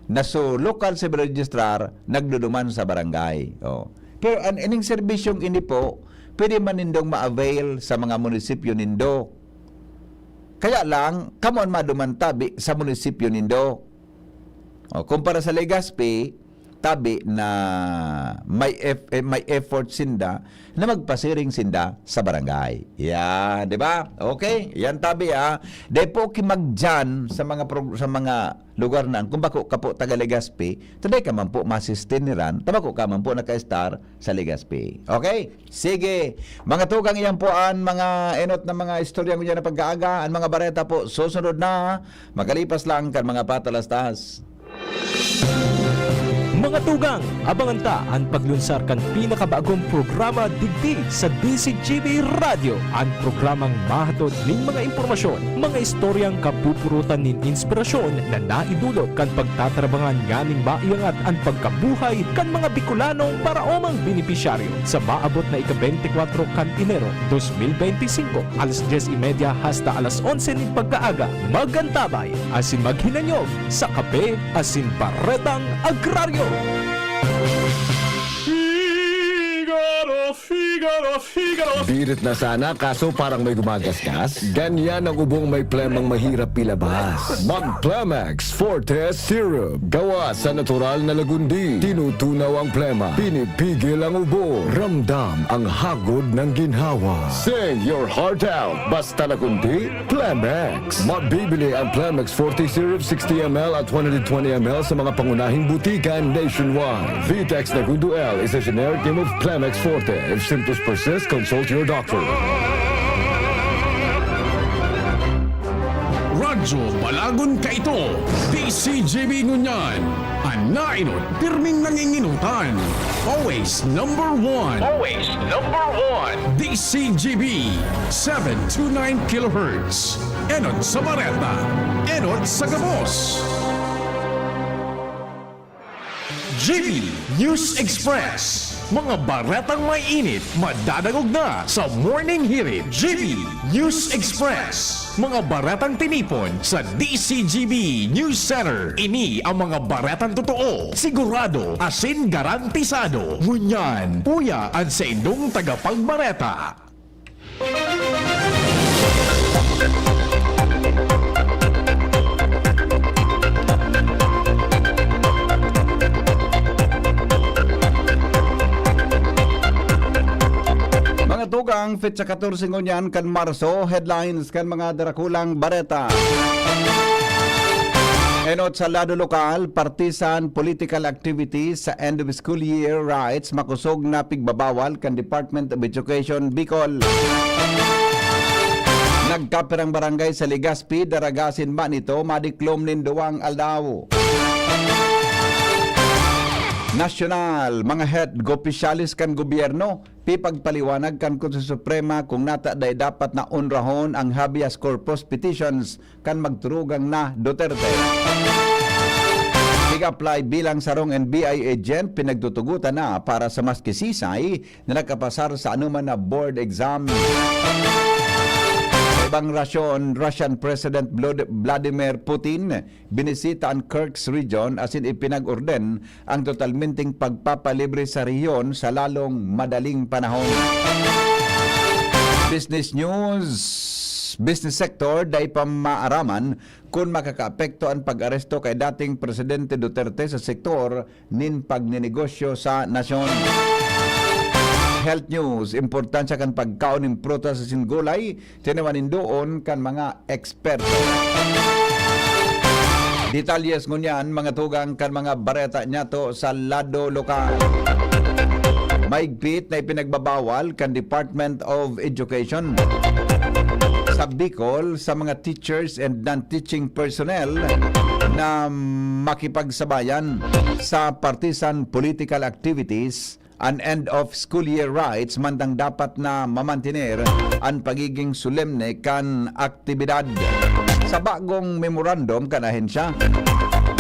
Na so, local civil registrar, nagduduman sa barangay. Oh. Pero an ining serbisyong ini po, pwede man nindong ma-avail sa mga munisipyo nindo. Kaya lang, kamo an maduman tabi sa munisipyo nindo. O, kumpara sa Legazpi, tabi na may eff-, eh, may effort sinda na magpasiring sinda sa barangay. Yan, di ba? Okay, yan tabi, ah. Dai po ki magdiyan sa mga prog-, sa mga lugar na, kung bako ka po taga Legazpi, ta dai ka man po masistin niran, ta bako ka man po naka-star sa Legazpi. Okay? Sige. Mga tugang, iyan po an mga enot na mga istorya ngunyan na pag-aaga. An mga bareta po, susunod na. Makalipas lang kan mga patalastas. Mga tugang, abangan ta an paglunsar kan pinakabagong programa digdi sa D C G B Radyo, an programang mahatod nin mga impormasyon, mga istoryang kapupurutan nin inspirasyon na naidulot kan pagtatarabangan nganing maiangat an pagkabuhay kan mga Bicolanong paraomang benepisyaryo. Sa maabot na ika-beintikwatro kan Enero dos mil beintisinko, alas dyes y media hasta alas onse nin pagkaaga, magantabay asin maghinanyog sa Kape asin Baretang Agraryo. Figaro, Figaro, Figaro. Birit na sana, kaso parang may gumagasgas. Ganyan ang ubong may plemang mahirap ilabas. Mag Plemex Forte Syrup. Gawa sa natural na lagundi. Tinutunaw ang plema. Pinipigil ang ubo. Ramdam ang hagod ng ginhawa. Sing your heart out. Basta lagundi, Plemex. Mabibili ang Plemex Forte Syrup sixty M L at one hundred twenty M L sa mga pangunahing butika nationwide. Vitex Nagundo L is a generic name of Plemex Forte. If symptoms persist, consult your doctor. Radyo Balagon kaito, D C G B ngunyan. An nainot, pirming nanginginutan. Always number one. Always number one. D C G B, seven two nine kilohertz. Enot sa bareta, enot sa gabos. G B News Express. Mga baretang may init, madadangog na sa Morning Hirit. G B News Express. Mga baretang tinipon sa D C G B News Center. Ini ang mga baretang totoo, sigurado, asin garantisado. Ngunyan, uya an saindong tagapagbareta. Mga tugang, petsa katorse ngunyan kan Marso, headlines kan mga darakulang bareta. Enot sa lado lokal, partisan political activities sa end of school year rites makosog na pigbabawal kan Department of Education Bicol. Nagkapirang barangay sa Legazpi, Daraga asin Manito, madiklom nin duwang aldaw. Nasyonal, mga health opisyales kan gobyerno, pipagpaliwanag kan Korte Suprema kung nata dai dapat na onrahon ang habeas corpus petitions kan magturugang na Duterte. Pig-apply bilang sarong N B I agent, pinagtutugotan na para sa maski sisay na nakapasar sa anoman na board exam. Sa ibang rasyon, Russian President Vlod-, Vladimir Putin binisita an Kursk region asin ipinag-orden ang totalmenteng pagpapalibre sa rehiyon sa lalong madaling panahon. Business news, business sector, dai pa maaraman kun makakaapekto an pag-aresto kay dating Presidente Duterte sa sektor nin pagninegosyo sa nasyon. Health news, importansya kan pagkaon nin prutas asin gulay, tinawan nin doon kan mga eksperto. Detalyes ngunyan, mga tugang, kan mga bareta niyato sa lado lokal. Maigpit na ipinagbabawal kan Department of Education sa Bicol sa mga teachers and non-teaching personnel na makipagsabayan sa partisan political activities an end of school year rites, mantang dapat na mamantener an pagiging solemne kan aktibidad. Sa bagong memorandum kan ahensya,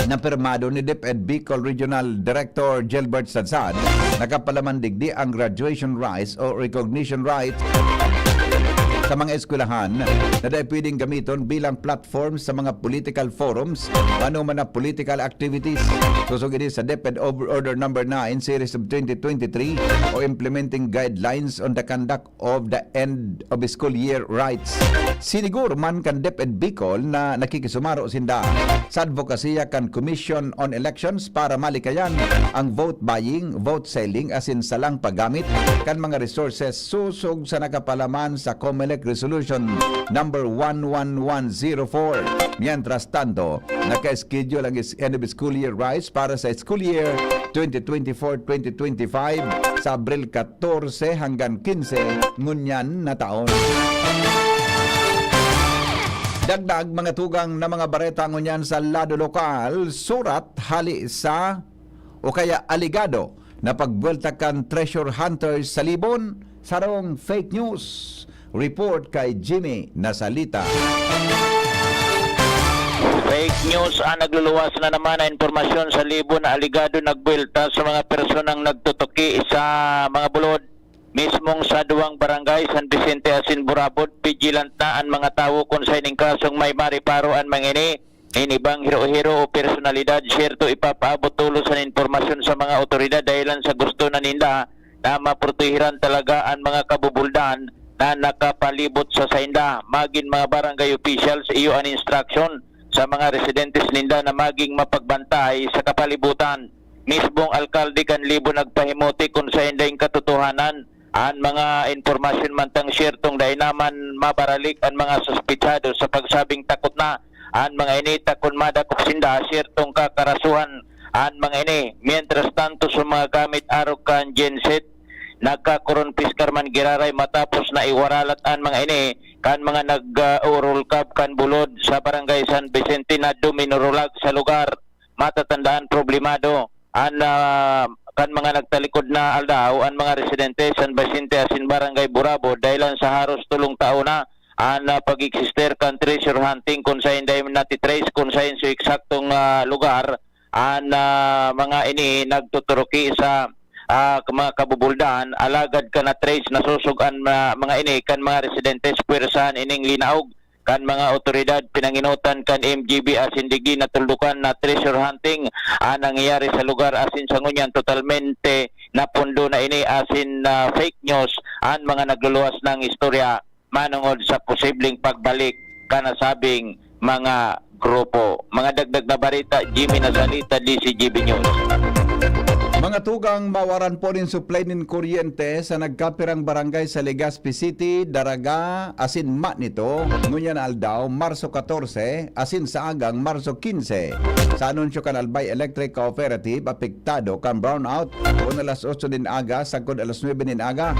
na pirmado ni DepEd Bicol Regional Director Gilbert Sadsad, nakapalaman digdi ang graduation rites o recognition rites sa mga eskwelahan na dai pwedeng gamiton bilang platform sa mga political forums, mano man na political activities. Sosog ini sa DepEd Order Number nine, Series of twenty twenty-three o Implementing Guidelines on the Conduct of the End of School Year Rites. Sinigur man kan DepEd Bicol na nakikisumaro sinda sa advokasya kan Commission on Elections para malikayan ang vote buying, vote selling asin salang paggamit kan mga resources sosog sa nakapalaman sa COMELEC Resolution Number one one one zero four. Mientras tanto, naka-schedule ang is-, end of school year rites para sa school year twenty twenty-four twenty twenty-five sa Abril katorse hanggang kinse ngunyan na taon. Dagdag mga tugang na mga bareta ngunyan sa lado lokal, surat hali sa o kaya alegado na pagbuwelta kan treasure hunters sa Libon, sarong fake news. Report kay Jimmy Nasalita. Fake news ang nagluluwas na naman na impormasyon sa Libon na alegado nagbuwelta sa mga personang nagtutuki sa mga bulod. Mismong sa duwang barangay, San Vicente asin Burabod, vigilant na an mga tawo kun sa ining kasong may mariparo an mga ini. Nin ibang hero-hero o personalidad, siyerto ipapaabot tolos an impormasyon sa mga awtoridad dahilan sa gusto na ninda na maprotehiran talaga an mga kabubuldan na nakapalibot sa sainda. Magin mga barangay officials, iyo an instruction sa mga residentes ninda na maging mapagbantay sa kapalibutan. Mismong alkalde kan Libon nagpahimutik kun saen daing katotohanan an mga impormasyon mantang siyertong dai naman mabaralik an mga suspetsado sa pagsabing takot na an mga ini ta kun madakop sinda, siyertong kakarasuhan an mga ini. Mientras tanto, sa mga gamit arog kan genset, nagkakoron piskar man giraray matapos na iwaralat an mga ini kan mga nag-urulkab kan bulod sa Barangay San Vicente na duminurulag sa lugar. Matatandaan, problemado an, ah, kan mga nagtalikod na aldaw an mga residente sa San Vicente asin Barangay Burabod dahilan sa haros tolong taon na an, ah, pag-eksister kan treasure hunting kun saen dai natitrace kun saen sa eksaktong, ah, lugar an, ah, mga ini nagtuturuki sa, ah, mga kabubuldan, alagad kan na-trace, nasosog an, ah, mga ini kan mga residentes. Pwersahan ining linaog kan mga awtoridad, pinangenotan kan M G B asin digdi natuldukan na treasure hunting an nangyayari sa lugar asin sa ngunyan totalmente napundo na ini asin, ah, fake news an mga nagluluwas ng istorya manongod sa posibleng pagbalik kan nasabing mga grupo. Mga dagdag na bareta, Jimmy Nasalita, D C G B News. Mga tugang, mawaran po nin supply nin kuryente sa nagkapirang barangay sa Legazpi City, Daraga, asin Manito, ngunyan aldaw, Marso katorse, asin sa agang Marso kinse. Sa anunsyo kan Albay Electric Cooperative, apektado kan brownout, kun alas otso nin aga sagkod alas nuebe nin aga,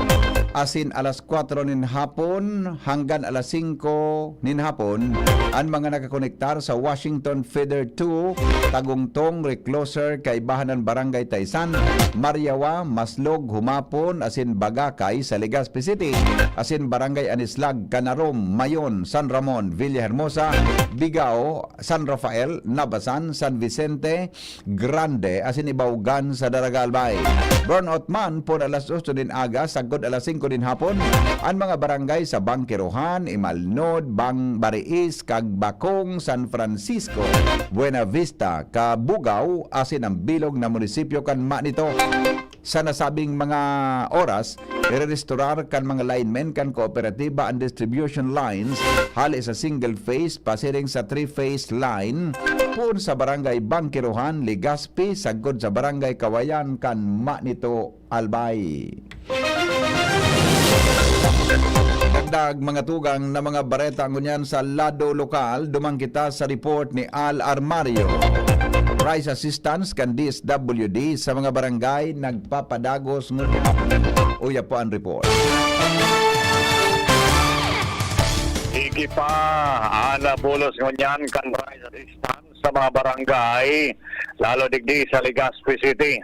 asin alas kwatro nin hapon hanggan alas singko nin hapon, an mga nakakonektar sa Washington Feeder two, Tagungtong, Recloser, kaibahan an Barangay Taysan, Mariawa, Maslog, Humapon, asin Bagakay sa Legazpi City, asin Barangay Anislag, Canarom, Mayon, San Ramon, Villahermosa, Bigao, San Rafael, Nabasan, San Vicente, Grande, asin Ibaugan sa Daraga, Albay. Brownout man pon alas otso nin aga sagkod alas singko nin hapon, an mga barangay sa Bangkerohan, Imalnod, Bang-, Bariis, Kagbakong, San Francisco, Buena Vista, Cabugao, asin ang bilog na munisipyo kan Manito. Sa nasabing mga oras, irerestorar kan mga linemen kan kooperatiba an distribution lines hali sa single phase pasiring sa three-phase line poon sa Barangay Bangkerohan, Legazpi, sagkod sa Barangay Kawayan kan Manito, Albay. Dagdag mga tugang na mga bareta ngunyan sa lado lokal, duman kita sa report ni Al Armario. Rice assistance kan D S W D sa mga barangay nagpapadagos ngunyan. Uya po ang report. Iki pa ang bulos ngunyan kan rice assistance sa mga barangay, lalo digdi sa Legazpi City.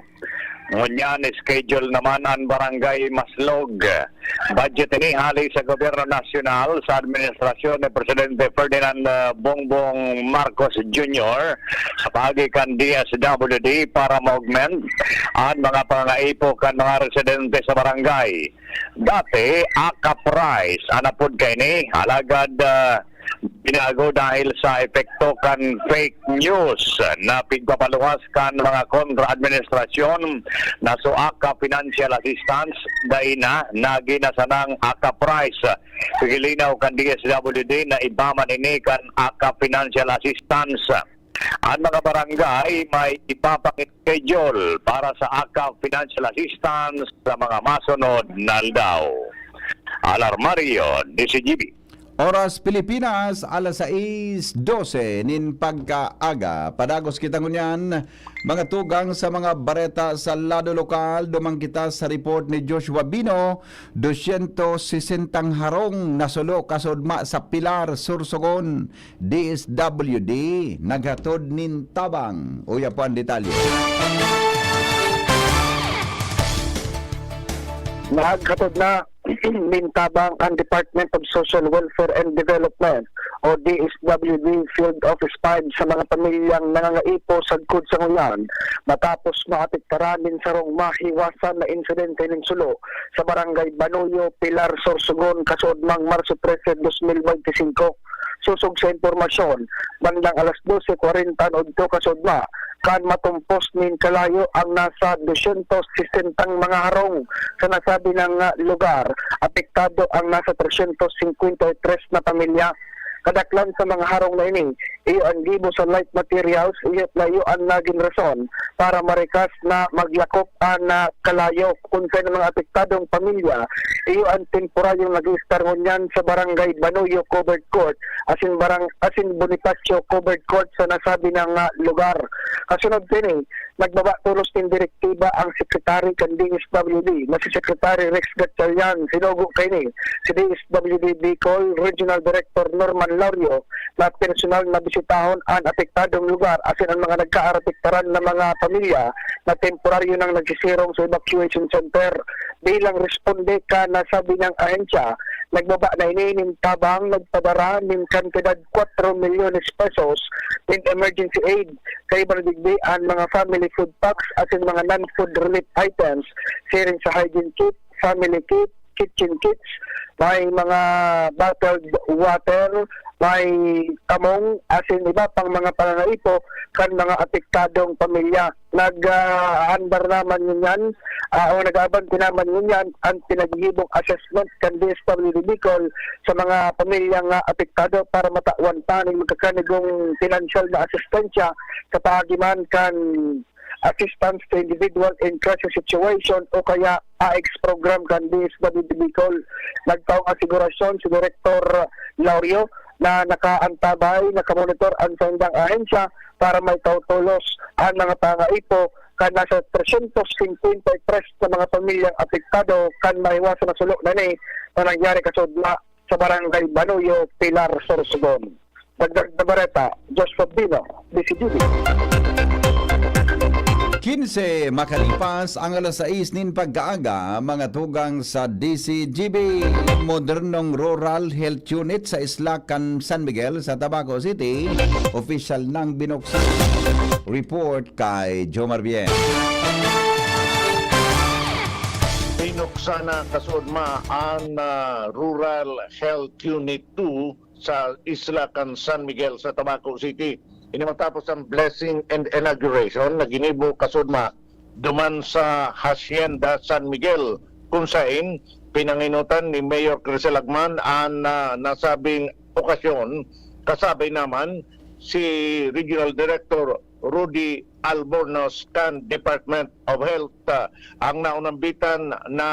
Ngunyan, schedule naman an Barangay Maslog. Budget ini hali sa gobyerno nasyonal, sa administrasyon ni Presidente Ferdinand, ah, Bongbong Marcos Junior sa paagi kan D S W D para ma-augment an mga pangangaipo kan mga residente sa barangay. Dati, aka price an apod kaini, alagad, ah, binago dahil sa epekto kan fake news na pigpapaluwas kan mga kontra-administrasyon na so aka financial assistance, dai na nagin na sanang aka price. Pigilinaw kan D S W D na iba man ini kan aka financial assistance. An mga barangay may iba pang schedule para sa aka financial assistance sa mga masunod na aldaw. Alarmario, D C G B. Oras Pilipinas, alas sais dose nin pagkaaga. Padagos kita ngunyan, mga tugang, sa mga bareta sa lado lokal. Duman kita sa report ni Joshua Bino, dosyentos sesentang harong nasulo kasudma sa Pilar, Sorsogon. D S W D naghatod nin tabang. Uya po ang detalye. Naghatod na nin tabang ang Department of Social Welfare and Development o D S W D Field Office five sa mga pamilyang nangangaipo sagkod sa ngunyan matapos maapektaran nin sarong mahiwasan na insidente nin sulo sa Barangay Banuyo, Pilar, Sorsogon, kasuodmang Marso trese, dos mil bente singko. Sosog sa impormasyon, bandang alas dose kwarenta an udto kasuodma, kan matumpos nin kalayo ang nasa dosyentos sesentang mga harong sa nasabi na nga lugar. Apektado ang nasa tresyentos singkwenta y tres na pamilya. Kadaklan sa mga harong na ini, iyo an gibo sa light materials, iyo na iyo an nagin rason para marikas na maglakop an, ah, kalayo. Kun sa mga apektadong pamilya, iyo an temporaryong nag-iistar ngunyan sa Barangay Banuyo Covered Court asin barang-, asin Bonifacio Covered Court sa nasabi na nga lugar. Kasunod kini, nagbaba tolos nin direktiba ang sekretary kan D S W D na si Secretary Rex Gatchalian. Sinugo kaini si D S W D Bicol Regional Director Norman Laurio na personal na bisitahon an apektadong lugar asin an mga nagkaapektaran na mga pamilya na temporaryo nang nagsisirong sa evacuation center. Bilang responde kan nasabi nang ahensya, nagbaba na ini nin tabang nagpadara nin kantidad kwatro milyones pesos nin emergency aid. Kaiba na digdi an mga family food packs asin mga non-food relief items, siring sa hygiene kit, family kit, kitchen kits, may mga bottled water, may kamong, asin iba pang mga pangangaipo kan mga apektadong pamilya. Nag, ah, aandar naman ngunyan, ah, o nag-aabante naman ngunyan ang pinaghihibong assessment kan D S W D Bicol sa mga pamilyang, ah, apektado para matawan pa ning magkakanigong pinansyal na asistensya sa paagi man kan Assistance to Individual in Crisis Situation o kaya A I C S program kan D S W D Bicol. Nagtaong asigurasyon si Direktor Laurio na nakaantabay, nakamonitor ang saindang ahensya para maitao tolos ang mga pangaipo kan nasa tresyentos singkwenta y tres na mga pamilyang apektado kan mahiwasan na sulo na ini na nangyari kasuodma sa Barangay Banuyo, Pilar, Sorsogon. Dagdag na bareta, Joshua Bino, D C G B. Kinse makalipas ang alas sais nin pagkaaga, mga tugang sa D C G B, modernong Rural Health Unit sa isla kan San Miguel sa Tabaco City, opisyal nang binuksan. Report kay Jomar Bien. Binuksan na kasuodma an, ah, Rural Health Unit two sa isla kan San Miguel sa Tabaco City. Ini matapos ang blessing and inauguration na ginibo kasuodma duman sa Hacienda San Miguel, kung sain pinangenotan ni Mayor Crisel Agman an, ah, nasabing okasyon. Kasabay naman si Regional Director Rudy Albornoz kan Department of Health. Ah, ang naunambitan na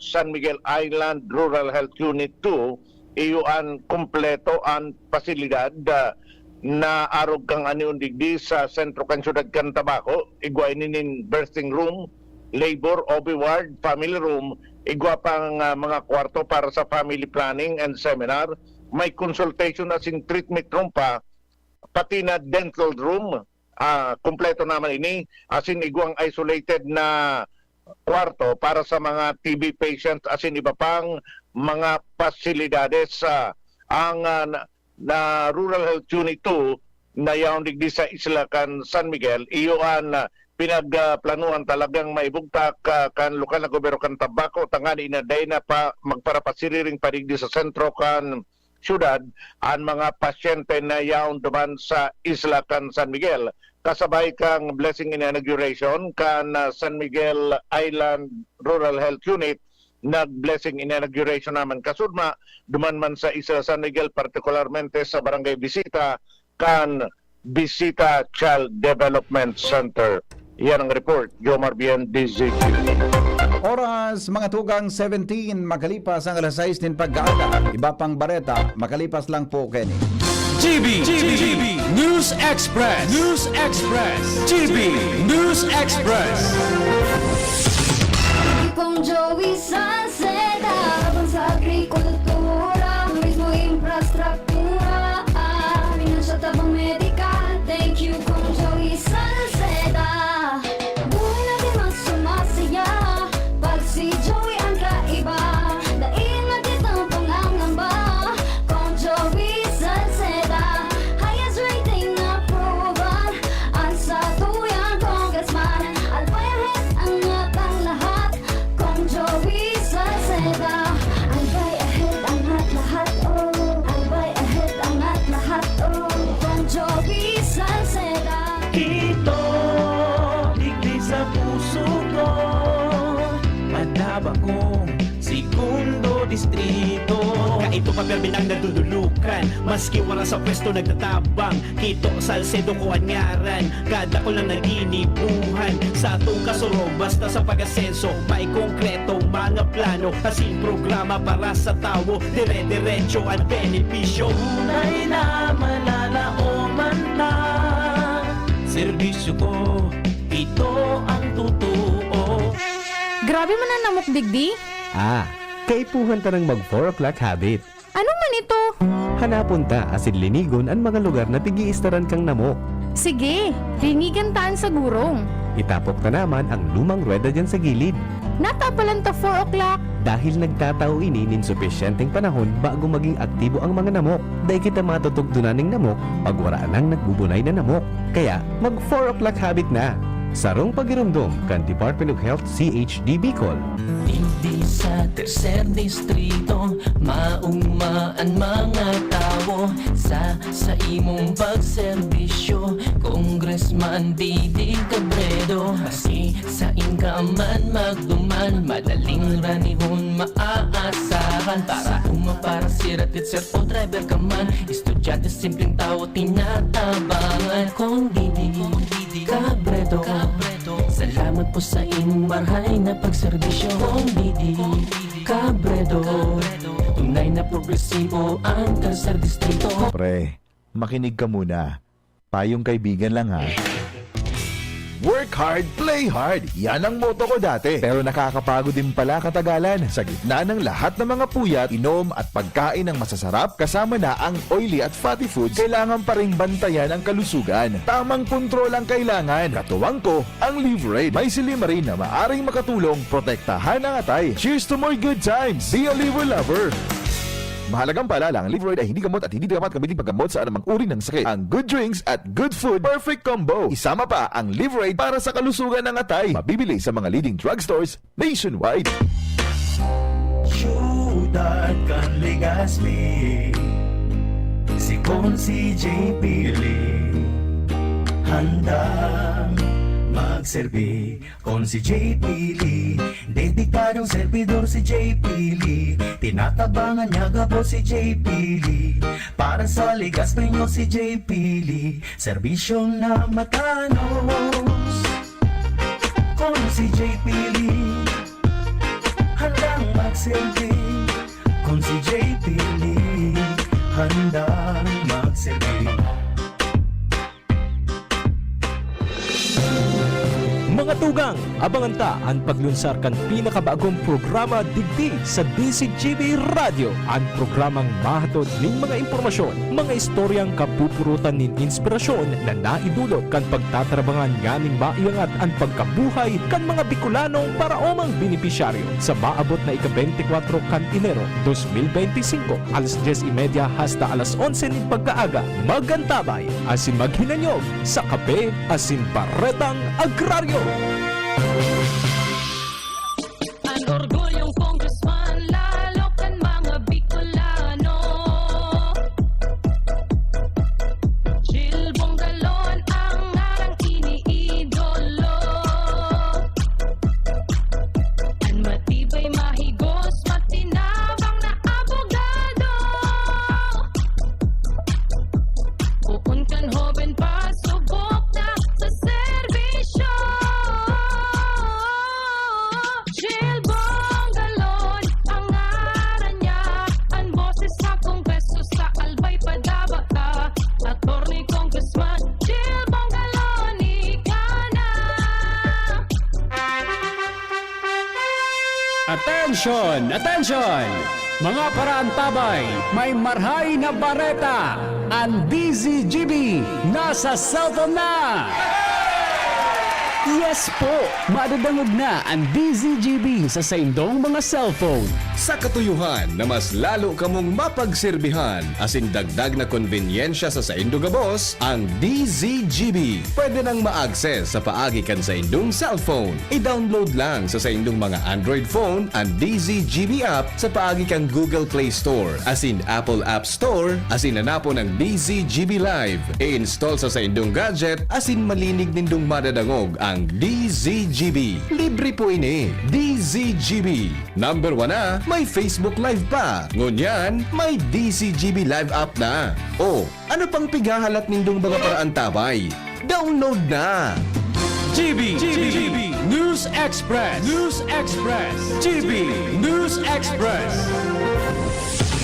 San Miguel Island Rural Health Unit two, iyo an kompleto an pasilidad, ah, na arog kan anion digdi sa sentro kan siyudad kan Tabaco. Igwa ini nin birthing room, labor, O B ward, family room, igwa pang, ah, mga kwarto para sa family planning and seminar. May consultation asin treatment room pa, pati na dental room. Ah, kompleto naman ini, asin igwang isolated na kwarto para sa mga T B patients asin iba pang mga pasilidades. Ah, ang, ah, na, na Rural Health Unit two na yaon digdi sa isla kan San Miguel, iyo an, ah, pinagplanuhan talagang maibugtak, ah, kan lokal na gobyerno kan Tabaco, tangani na dai na pa magparapasiriring pa digdi sa sentro kan syudad an mga pasyente na yaon duman sa isla kan San Miguel. Kasabay kan blessing inauguration kan, ah, San Miguel Island Rural Health Unit, nag-blessing inauguration naman kasudma, duman man sa isla San Miguel, partikularmente sa Barangay Bisita, kan Bisita Child Development Center. Yan ang report, Jomar Bien, D Z T V. Oras, mga tugang, seventeen, makalipas ang alas sais nin pag-aaga. Iba pang bareta, makalipas lang po, Kenny. G B, G B, News Express, News Express, G B News Express. Kong Joey Salceda, laban sa agrikultura, turismo, infrastruktura, ah, financial tabang medikal. Thank you, Kong Joey Salceda. Buhay natin mas sumasaya pag si Joey ang kaiba. Dai na kitang pangangamba, Kong Joey Salceda. Highest rating na proven, ang satuyang congressman. Albay ahead ang atang lahat, Kong Joey Salceda. Albay ahead ang at lahat, oh. Albay ahead ang at lahat, oh. Kong Joey Salceda. Ito, digdi sa puso ko, madaba kong segundo distrito. Kaito pa, permi nang nadudulukan, maski wala sa pwesto nagtatabang. Kito, Salcedo ko an ngaran, kadakul na naginibuhan. Sa atong kasurog, basta sa pag-asenso, may konkretong mga plano, asin programa para sa tawo, dire-diretso an benepisyo. Tunay na mananao man ta, serbisyo ko, ito ang totoo. Grabe man an namok digdi. Ah, kaipuhan ta nang mag four o'clock habit. Ano man ito? Hanapon ta asin linigon an mga lugar na pig-iistaran kan namok. Sige, linigan ta an sa gurong. Itapok ta naman ang lumang ruweda diyan sa gilid. Natapalan ta four o'clock. Dahil nagtatao ini nin supisyenteng panahon bago maging aktibo ang mga namok. Dai kita matutugtunan nin namok pag wara nang nagbubunay na namok. Kaya, mag four o'clock habit na! Sarong pagiromdom kan Department of Health, C H D Bicol. Digdi sa Tercer Distrito, maogma an mga tawo sa, sa imong pagserbisyo, Congressman Didi Cabredo. Maski sain ka man magduman, madaling ranihon maaasahan. Para uma, para sira, teacher o driver ka man, estudyante, simpleng tawo, tinatabangan. Kong Didi Cabredo, salamat po sa imong marhay na pagserbisyo. Kong Didi Cabredo, tunay na progresibo ang Tercer Distrito. Pre, makinig ka muna. Payong kaibigan lang, ha. Work hard, play hard. Yan ang motto ko dati. Pero nakakapagod din pala katagalan. Sa gitna ng lahat ng mga puyat, inom at pagkain ng masasarap, kasama na ang oily at fatty foods, kailangan pa ring bantayan ang kalusugan. Tamang kontrol ang kailangan. Katuwang ko, ang Liverade. May silymarin na maaring makatulong protektahan ang atay. Cheers to more good times! Be a Liver Lover! Mahalagang paalala, ang Liverade ay hindi gamot at hindi dapat gamitin paggamot sa anumang uri ng sakit. Ang good drinks at good food, perfect combo. Isama pa ang Liverade para sa kalusugan ng atay. Mabibili sa mga leading drugstores nationwide. Siyudad kan Legazpi, si Consi J P Lee, handang magserbi. Consi J P Lee, dedikadong servidor si J P Lee. Tinatabangan niya gabos si J P Lee. Para sa Legazpeño si J P Lee, serbisyong namatanos. Consi J P Lee, handang magserbi. Consi J P Lee, handang magserbi. Mga Tugang, abangan ta an paglunsar kan pinakabagong programa digdi sa D Z G B Radyo, an programang mahatod nin mga impormasyon, mga istoryang kapupurutan nin inspirasyon na naidulot kan pagtatrabangan nganing maiangat an pagkabuhay kan mga Bicolanong paraomang benepisyaryo. Sa maabot na ika-beintikwatro kan Enero dos mil beintisinko, alas dyes y media hasta alas onse nin pagkaaga, mag-antabay asin maghinanyog sa Kape asin Baretang Agraryo. An orgulyong congressman, lalo kan mga Bicolano. Jil Bongalon ang ngarang iniidolo. An matibay, mahigos, matinabang na abogado. Poon kan hoben pa, subok na sa serbisyo. Jil Bongalon ang ngaran niya, an boses sa Kongreso, sa Albay padaba ka, Attorney Congressman Jil Bongalon, ika na. Attention! Attention! Mga paraantabay, may marhay na bareta! An D Z G B nasa cellphone na! Yes po! Madadangog na an D Z G B sa saindong mga cellphone. Sa katuyohan na mas lalo kamong mapagserbihan asin dagdag na konbenyensya sa saindo gabos, ang D Z G B pwede nang ma-access sa paagi kan saindong cellphone. I-download lang sa saindong mga Android phone an D Z G B app sa paagi kan Google Play Store asin Apple App Store, asin hanapon ang D Z G B Live. I-install sa saindong gadget asin malinig nindong madadangog ang D Z G B. Libre po ini. D Z G B. Number one na, may Facebook Live pa. Ngunyan, may D Z G B Live app na. O, ano pang pighahalat nindong mga paraantabay? Download na! G B, G B, News Express, News Express, G B News Express.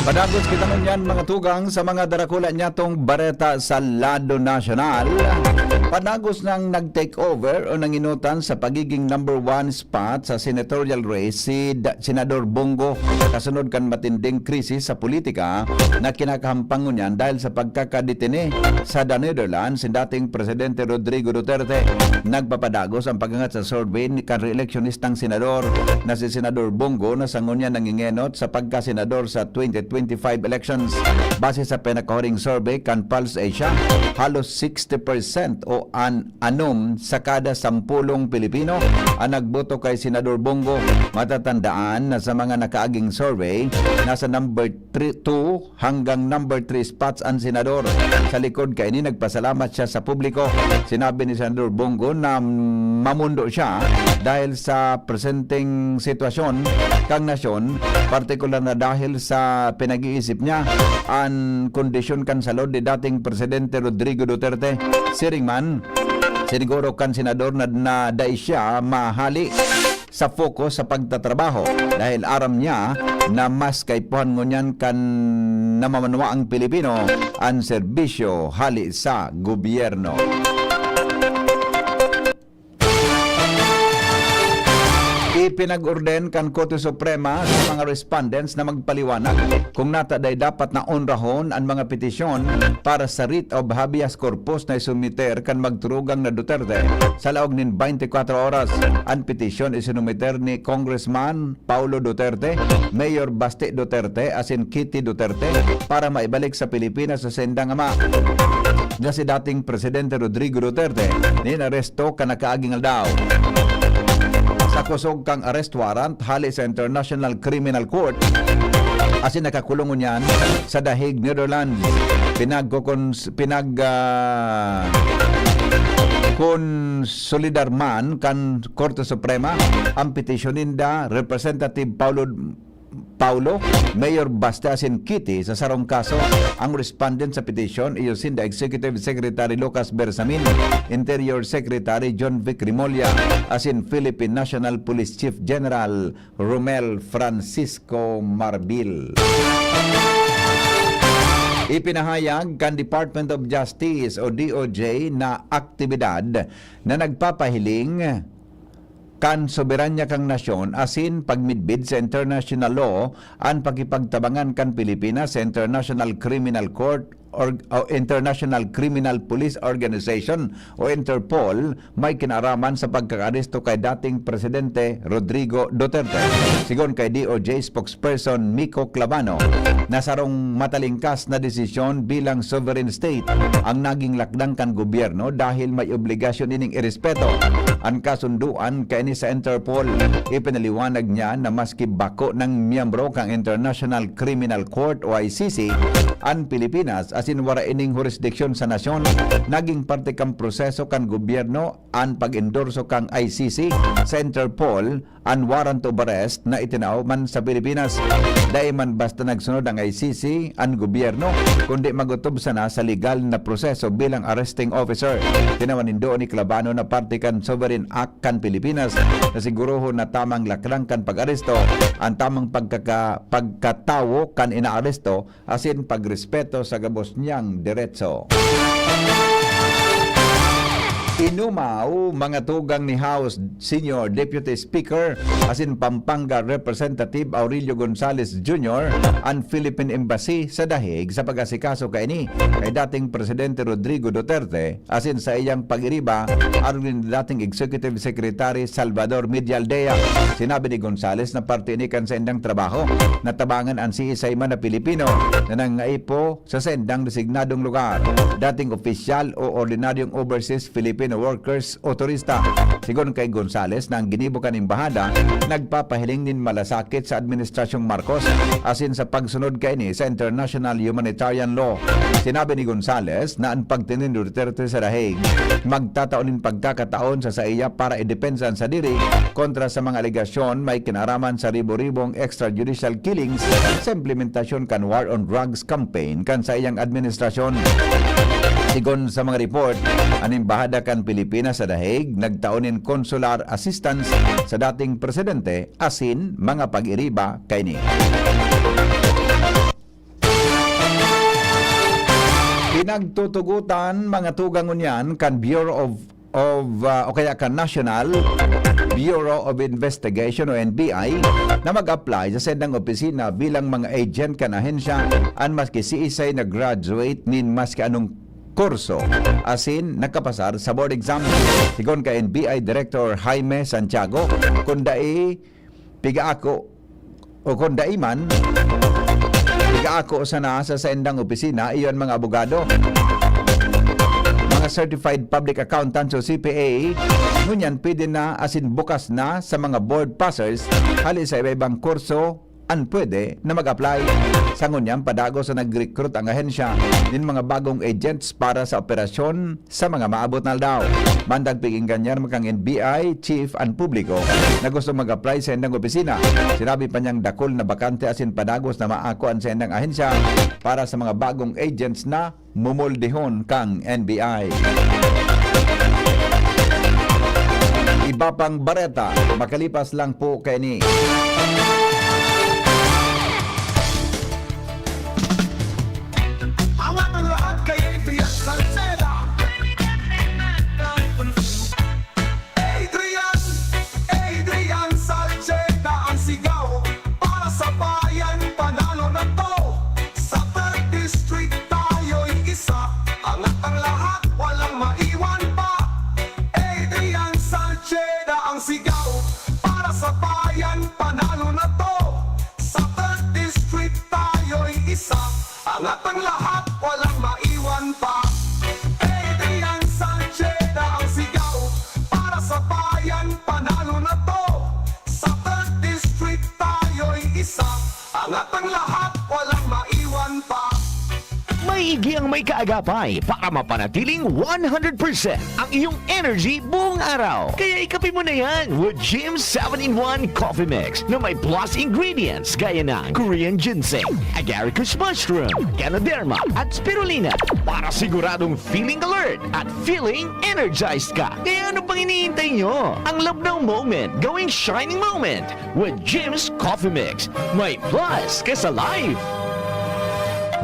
Padagos kita ngunyan, mga tugang, sa mga darakula nyatong bareta sa lado nasyonal. Padagos nang nag-take over o nanginutan sa pagiging number one spot sa senatorial race si Da-, Senador Bong Go, kasunod kan matinding krisis sa politika na kinakahampang ngunyan dahil sa pagkakadetene sa The Netherlands ni dating Presidente Rodrigo Duterte. Nagpapadagos ang pag-angat sa survey ni kan reeleksyonistang senador na si Senador Bong Go, na sa ngunyan nangengenot sa pagkasenador sa twenty twenty-five elections. Base sa pinakahuring survey kan Pulse Asia, halos sixty percent o an anom sa kada sampulong Pilipino ang nagboto kay Senador Bong Go. Matatandaan na sa mga nakaaging survey, nasa number three, two hanggang number three spots an senador, sa likod kaini nagpasalamat siya sa publiko. Sinabi ni Senador Bong Go na mamundo siya dahil sa presenteng sitwasyon kan nasyon, partikular na dahil sa pinag-iisip niya an kondisyon kan salud ni dating Presidente Rodrigo Duterte. Siring man, siniguro kan senador na, na dai siya mahali sa focus sa pagtatrabaho, dahil aram niya na mas kaipuhan ngunyan kan namamanwaang Pilipino an serbisyo hali sa gobyerno. Ipinag-orden kan Korte Suprema sa mga respondents na magpaliwanag kung nataday dapat na onrahon an mga petisyon para sa writ of habeas corpus na isumiter kan magturugang na Duterte sa laog nin beintikwatro oras. An petisyon isinumiter ni Congressman Paulo Duterte, Mayor Basti Duterte asin Kitty Duterte para maibalik sa Pilipinas sa saindang ama na si dating Presidente Rodrigo Duterte, nin aresto kan nakaaging aldaw. Sa kusog kan arrest warrant hali sa International Criminal Court asin nakakulong ngunyan sa The Hague, Netherlands. Pinagkukons-, pinag, ah, konsolidar man kan Korte Suprema ang petisyon ninda, Representative Paulo, Paulo, Mayor Basti asin Kitty. Sa sarong kaso, ang respondent sa petisyon iyo sinda Executive Secretary Lucas Bersamin, Interior Secretary John Vic Remulla, asin Philippine National Police Chief General Romel Francisco Marbil. Ipinahayag kan Department of Justice o D O J na aktibidad na nagpapahiling kan soberanya kan nasyon asin pagmidbid sa international law an pakipagtabangan kan Pilipinas sa International Criminal Court or, o International Criminal Police Organization o Interpol may kinaaraman sa pagkakaaresto kay dating Presidente Rodrigo Duterte. Sigon kay D O J spokesperson Mico Clavano na sarong matalingkas na desisyon bilang sovereign state ang naging lakdang kan gobyerno dahil may obligasyon ining irespeto an kasunduan kaini sa Interpol. Ipinaliwanag niya na maski bako nang miyembro kan International Criminal Court o I C C an Pilipinas asin wara ining hurisdiksyon sa nasyon, naging parte kan proseso kan gobyerno an pag-endorso kan I C C sa Interpol an warrant of arrest na itinao man sa Pilipinas. Dai man basta nagsunod ang I C C, an gobyerno, kundi mag-otob sana sa legal na proseso bilang arresting officer. Tinawan nindo ni Clavano na parte kan Sovereign Act kan Pilipinas na sigurohon na tamang lakdang kan pag-aresto, ang tamang pagkaka-, pagkatawo kan inaaresto asin pagrespeto sa gabos niyang deretso. Inumaw, mga tugang ni House Senior Deputy Speaker asin Pampanga Representative Aurelio Gonzales Junior an Philippine Embassy sa The Hague sa pag-asikaso kaini kay dating Presidente Rodrigo Duterte asin saiyang pag-iriba arog ni dating Executive Secretary Salvador Medialdea. Sinabi ni Gonzales na parte ini kan saindang trabaho na tabangan an siisay man na Pilipino na nangaipo sa saindang designadong lugar, dating opisyal o ordinaryong overseas Filipino workers o turista. Sigon kay Gonzales na ang ginibo kan embahada nagpapahiling nin malasakit sa Administrasyong Marcos asin sa pagsunod kaini sa international humanitarian law. Sinabi ni Gonzales na an pagtingin ni Duterte sa The Hague magtatao nin pagkakataon sa saiya para idepensa an sadiri kontra sa mga alegasyon may kinaraman sa ribo-ribong extrajudicial killings sa implementasyon kan war on drugs campaign kan saiyang administrasyon. Sigon sa mga report, an Embahada kan Pilipinas sa The Hague nagtao nin consular assistance sa dating presidente asin mga pag-iriba kaini. Pinagtutugotan mga tugang ngunyan kan Bureau of, of, ah, o kaya kan National Bureau of Investigation o N B I na mag-apply sa saindang opisina bilang mga agent kan ahensya an maski siisay na graduate nin maski anong kurso asin nakapasar sa board exam. Sigon kay N B I Director Jaime Santiago, kun dai pigaako o kun dai man, pigaako sana sa saindang opisina, iyo an mga abogado, mga certified public accountants o C P A, ngunyan pwede na asin bukas na sa mga board passers hali sa iba-ibang kurso an pwede na mag-apply. Sa ngunyan, padagos na nag-recruit ang ahensya nin mga bagong agents para sa operasyon sa mga maabot na aldaw. Mandag pig-enganyar man kan N B I chief an publiko na gusto mag-apply sa indang opisina. Sinabi pa niyang dakul na bakante asin padagos na maako an sa indang ahensya para sa mga bagong agents na momoldehon kan N B I. Iba pang bareta, makalipas lang po kaini. Angat ang lahat kay Adrian Salceda. Adrian, Adrian Salceda ang sigaw para sa bayan, panalo na to. Sa third District tayo'y isa, angat ang lahat, walang maiwan pa. Adrian Salceda ang sigaw para sa bayan, panalo na to. Sa third District tayo'y isa, angat ang lahat, walang maiwan pa. Adrian Salceda ang sigaw para sa bayan, panalo na to. Sa third District tayo'y isa, angat ang lahat, walang maiwan pa. Maigi ang may kaagapay para mapanatiling one hundred percent ang iyong energy buong araw. Kaya ikape mo na yan with Jim seven-in-one Coffee Mix na may plus ingredients gaya ng Korean ginseng, agaricus mushroom, ganoderma, at spirulina para siguradong feeling alert at feeling energized ka. Kaya ano pang iniintay nyo? Ang labnaw moment gawing shining moment with Jim's Coffee Mix. May plus ka sa life!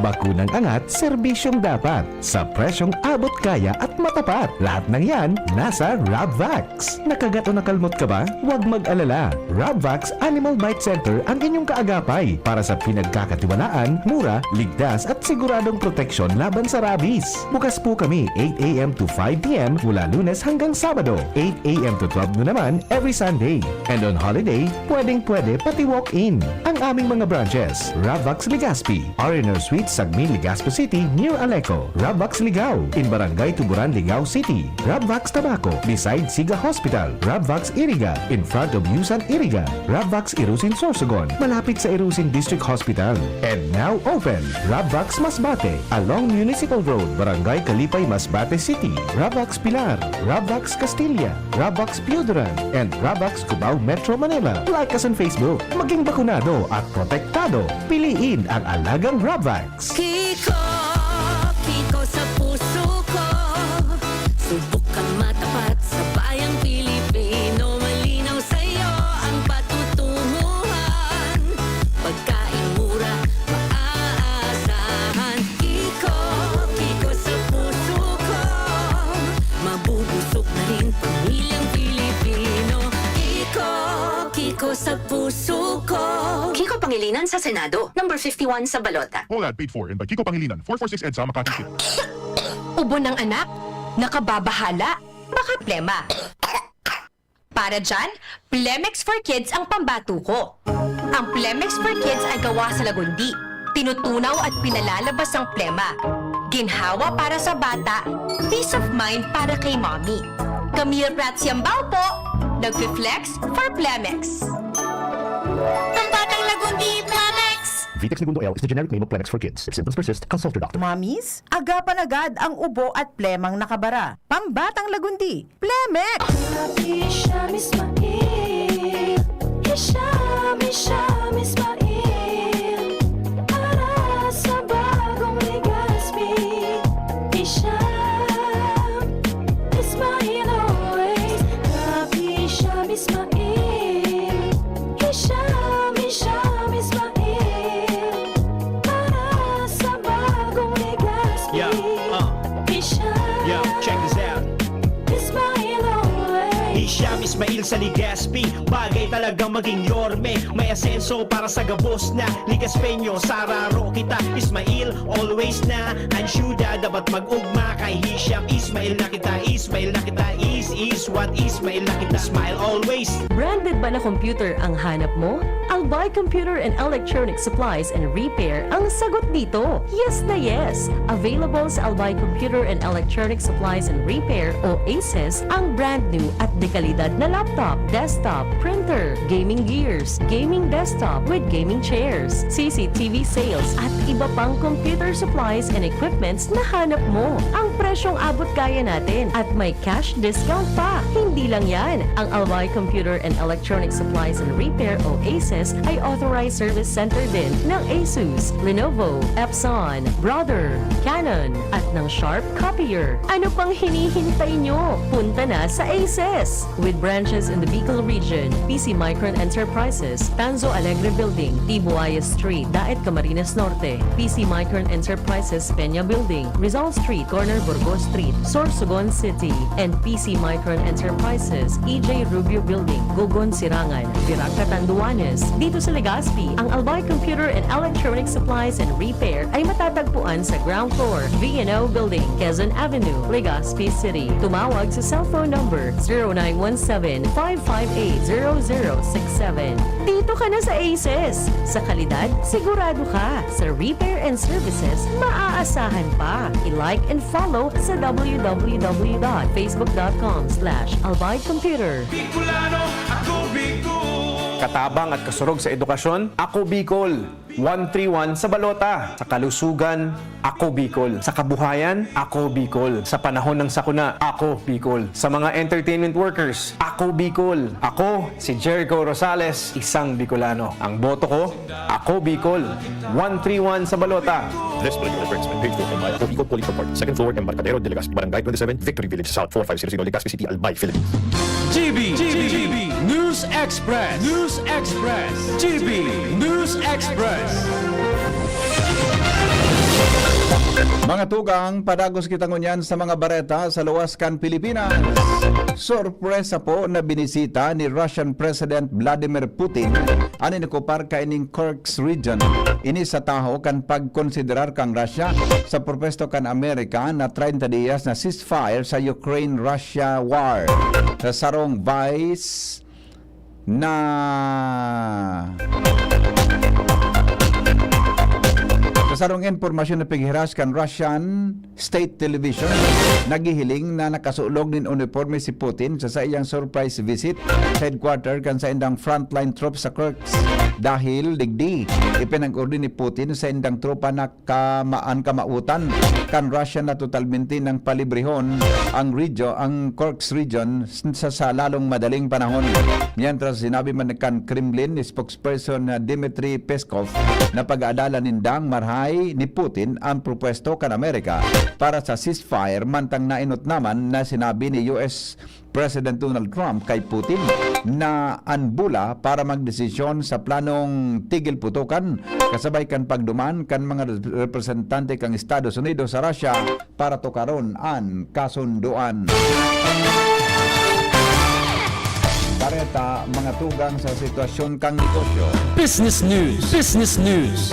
Bakunang angat, serbisyong dapat, sa presyong abot kaya at matapat. Lahat ng yan, nasa Rabvax. Nakagat o nakalmot ka ba? Huwag mag-alala. Rabvax Animal Bite Center ang inyong kaagapay para sa pinagkakatiwalaan, mura, ligtas at siguradong proteksyon laban sa rabies. Bukas po kami eight a m to five p m mula Lunes hanggang Sabado, eight a m to twelve noon naman every Sunday. And on holiday, pwedeng-pwede pati walk-in. Ang aming mga branches, Rabvax Legazpi, R and R Suite, Sagmin, Legazpi City, near Aleco. Rabvax Ligao, in Barangay Tuburan, Ligao City. Rabvax Tabaco, beside Siga Hospital. Rabvax Iriga, in front of Yusan Iriga. Rabvax Irusin Sorsogon, malapit sa Irusin District Hospital. And now open, Rabvax Masbate, along Municipal Road, Barangay Kalipay, Masbate City. Rabvax Pilar, Rabvax Castilla, Rabvax Pioduran, and Rabvax Cubao, Metro Manila. Like us on Facebook. Maging bakunado at protektado. Piliin ang alagang Rabvax. Kiko, Kiko sa puso ko. Subok kang matapat sa bayang Pilipino. Malinaw sa'yo ang patutunguhan. Pagkain mura, maaasahan. Kiko, Kiko sa puso ko. Mabubusog na rin pamilyang Pilipino. Kiko, Kiko sa puso ko. Kiko Pangilinan sa Senado, number fifty-one sa balota. Pollad paid for and by Kiko Pangilinan, four four six EDSA, Makati City. Ubo ng anak, nakababahala, baka plema. Para dyan, Plemex for Kids ang pambato ko. Ang Plemex for Kids ay gawa sa lagundi. Tinutunaw at pinalalabas ang plema. Ginhawa para sa bata, peace of mind para kay mommy. Camille Prats Yambao po, nagfi-flex for Plemex. Ang batang lagundi, Plemex! Vitex Negundo L is the generic name of Plemex for Kids. If symptoms persist, consult your doctor. Mommies, agapan agad ang ubo at plemang nakabara. Pambatang lagundi, Plemex! Para kay Hisham Ismail, Hisham, Hisham Ismail. Para sa bagong Legazpi, Hisham Ismail always. Para kay Hisham Ismail, Hisham, Hisham Ismail. Para sa bagong Legazpi. Yeah, uh. Hisham. Yeah, check this out. Ismail always. Hisham Ismail sa Legazpi. Bagay talagang maging yorme. May asenso para sa gabos na Legazpeño. Sararo kita, Ismail always na. Ang syudad dapat mag-ugma. Kay Hisham Ismail na kita, Ismail na kita. Is, is what Ismail na kita. Smile always. Branded ba na computer ang hanap mo? Albay Computer and Electronic Supplies and Repair ang sagot dito. Yes na yes! Available sa Albay Computer and Electronic Supplies and Repair o ACES ang brand new at dekalidad na laptop, desktop, printer, gaming gears, gaming desktop with gaming chairs, C C T V sales at iba pang computer supplies and equipments na hanap mo. Ang presyong abot kaya natin at may cash discount pa. Hindi lang yan, ang Albay Computer and Electronic Supplies and Repair o ACES ay authorized service center din ng Asus, Lenovo, Epson, Brother, Canon, at ng Sharp Copier. Ano pang hinihintay nyo? Punta na sa ACES! With branches in the Bicol region, P C Micron Enterprises, Tanzo Alegre Building, Tibuaya Street, Daet, Camarines Norte, P C Micron Enterprises, Peña Building, Rizal Street, corner Burgos Street, Sorsogon City, and P C Micron Enterprises, E J Rubio Building, Gogon, Sirangan, Virac, Catanduanes. Dito sa Legazpi, ang Albay Computer and Electronic Supplies and Repair ay matatagpuan sa ground floor, V and O Building, Quezon Avenue, Legazpi City. Tumawag sa cellphone number zero nine one seven, five five eight, zero zero six seven. Dito ka na sa ACES! Sa kalidad, sigurado ka. Sa repair and services, maaasahan pa. I-like and follow sa w w w dot facebook dot com slash albay computer. Bicolano, ako Bicol! Katabang at kasurog sa edukasyon, ako Bicol. One three one sa balota. Sa kalusugan, ako Bicol. Sa kabuhayan, ako Bicol. Sa panahon ng sakuna, ako Bicol. Sa mga entertainment workers, ako Bicol. Ako si Jericho Rosales, isang Bicolano. Ang boto ko, ako Bicol. One three one sa balota. This political advertisement paid for by Ako Bicol Police Report, second floor, Embarcadero de Legazpi, Barangay twenty-seven, Victory Village South, four five zero zero, Legazpi City, Albay, Philippines. G B, G B, News Express, News Express, G B News Express. Mga tugang, padagos kita ngunyan sa mga bareta sa luwas kan Pilipinas. Sorpresa po na binisita ni Russian President Vladimir Putin an inokupar kaining Kursk region. Ini sa taho kan pagkonsiderar kan Russia sa propuesto kan Amerika na treinta diyas na ceasefire sa Ukraine-Russia war. Sa sarong vice na sa sarong impormasyon na pighiras kan Russian State Television, naghihiling na nakasulog nin uniporme si Putin sa saiyang surprise visit sa headquarter kan saindang frontline troops sa Kursk, dahil digdi ipinag-ordi ni Putin sa indang tropa na kamaan kamautan kan Russia na totalmente nang palibrehon ang regio-, ang Kursk region sa, sa lalong madaling panahon. Mientras, sinabi man kan Kremlin ni spokesperson na Dmitry Peskov na pag-aadalan nindang marhay ni Putin ang propuesto kan Amerika para sa ceasefire, mantang nainot naman na sinabi ni U S President Donald Trump kay Putin na an bula para magdesisyon sa planong tigil putukan kasabay kan pagduman kan mga representante kan Estados Unidos sa Russia para tukaron an kasundoan. Bareta, mga tugang sa sitwasyon kan negosyo. Business News. Business News.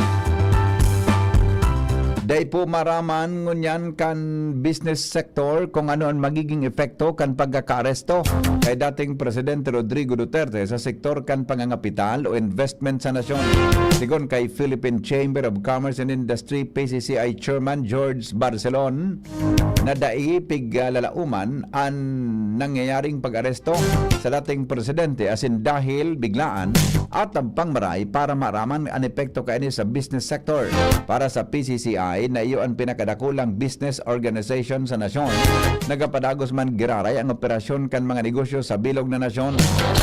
Dai po maraman ngunyan kan business sector kung ano an magiging epekto kan pagkakaaresto kay dating Presidente Rodrigo Duterte sa sektor kan pangangapital o investment sa nasyon. Sigon kay Philippine Chamber of Commerce and Industry, P C C I Chairman George Barcelon, na dai piglalauman an nangyayaring pag-aresto sa dating presidente asin dahil biglaan at ang pangmaray para maaraman an epekto kaini sa business sector. Para sa P C C I na iyo an pinakadakulang business organization sa nasyon, nagapadagos man giraray ang operasyon kan mga negosyo sa bilog na nasyon.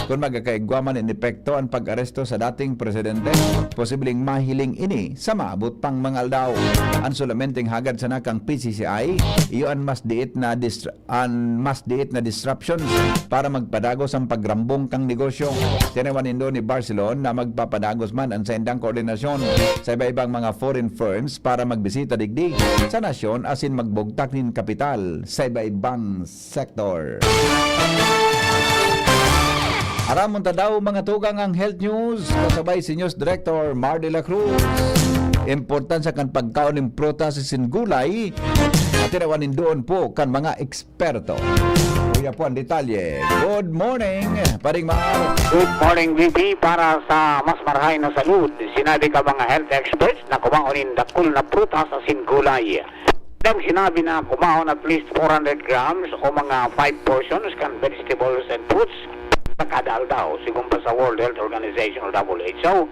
Kun magkakaigwa man nin epekto an pag-aresto sa dating presidente, posibleng mahiling ini sa maabot pang mga aldaw. An sulamenteng hagad sana kan P C C I, iyo an mas diit na distra-, an mas diit na disruptions para magpadagos ang pagrambong kan negosyo. Tiniwan nindo ni Barcelon na magpapadagos man an saindang koordinasyon sa iba-ibang mga foreign firms para magbisita digdi sa nasyon asin magbugtak nin kapital sa iba-ibang sektor. Aramon ta daw, mga tugang, ang health news kasabay si News Director Mar de la Cruz. Importansya kan pagkaon nin prutas asin gulay, at tinawan nindoon po kan mga eksperto. Uya po ang detalye. Good morning, Paring Mar. Good morning, V P. Para sa mas marahay na salud, sinabi ka mga health experts na kumaon nin dakul na prutas asin gulay. Dang sinabi na kumaon at least four hundred grams o mga five portions kan vegetables and fruits sa kada aldaw, sigon pa sa World Health Organization o W H O,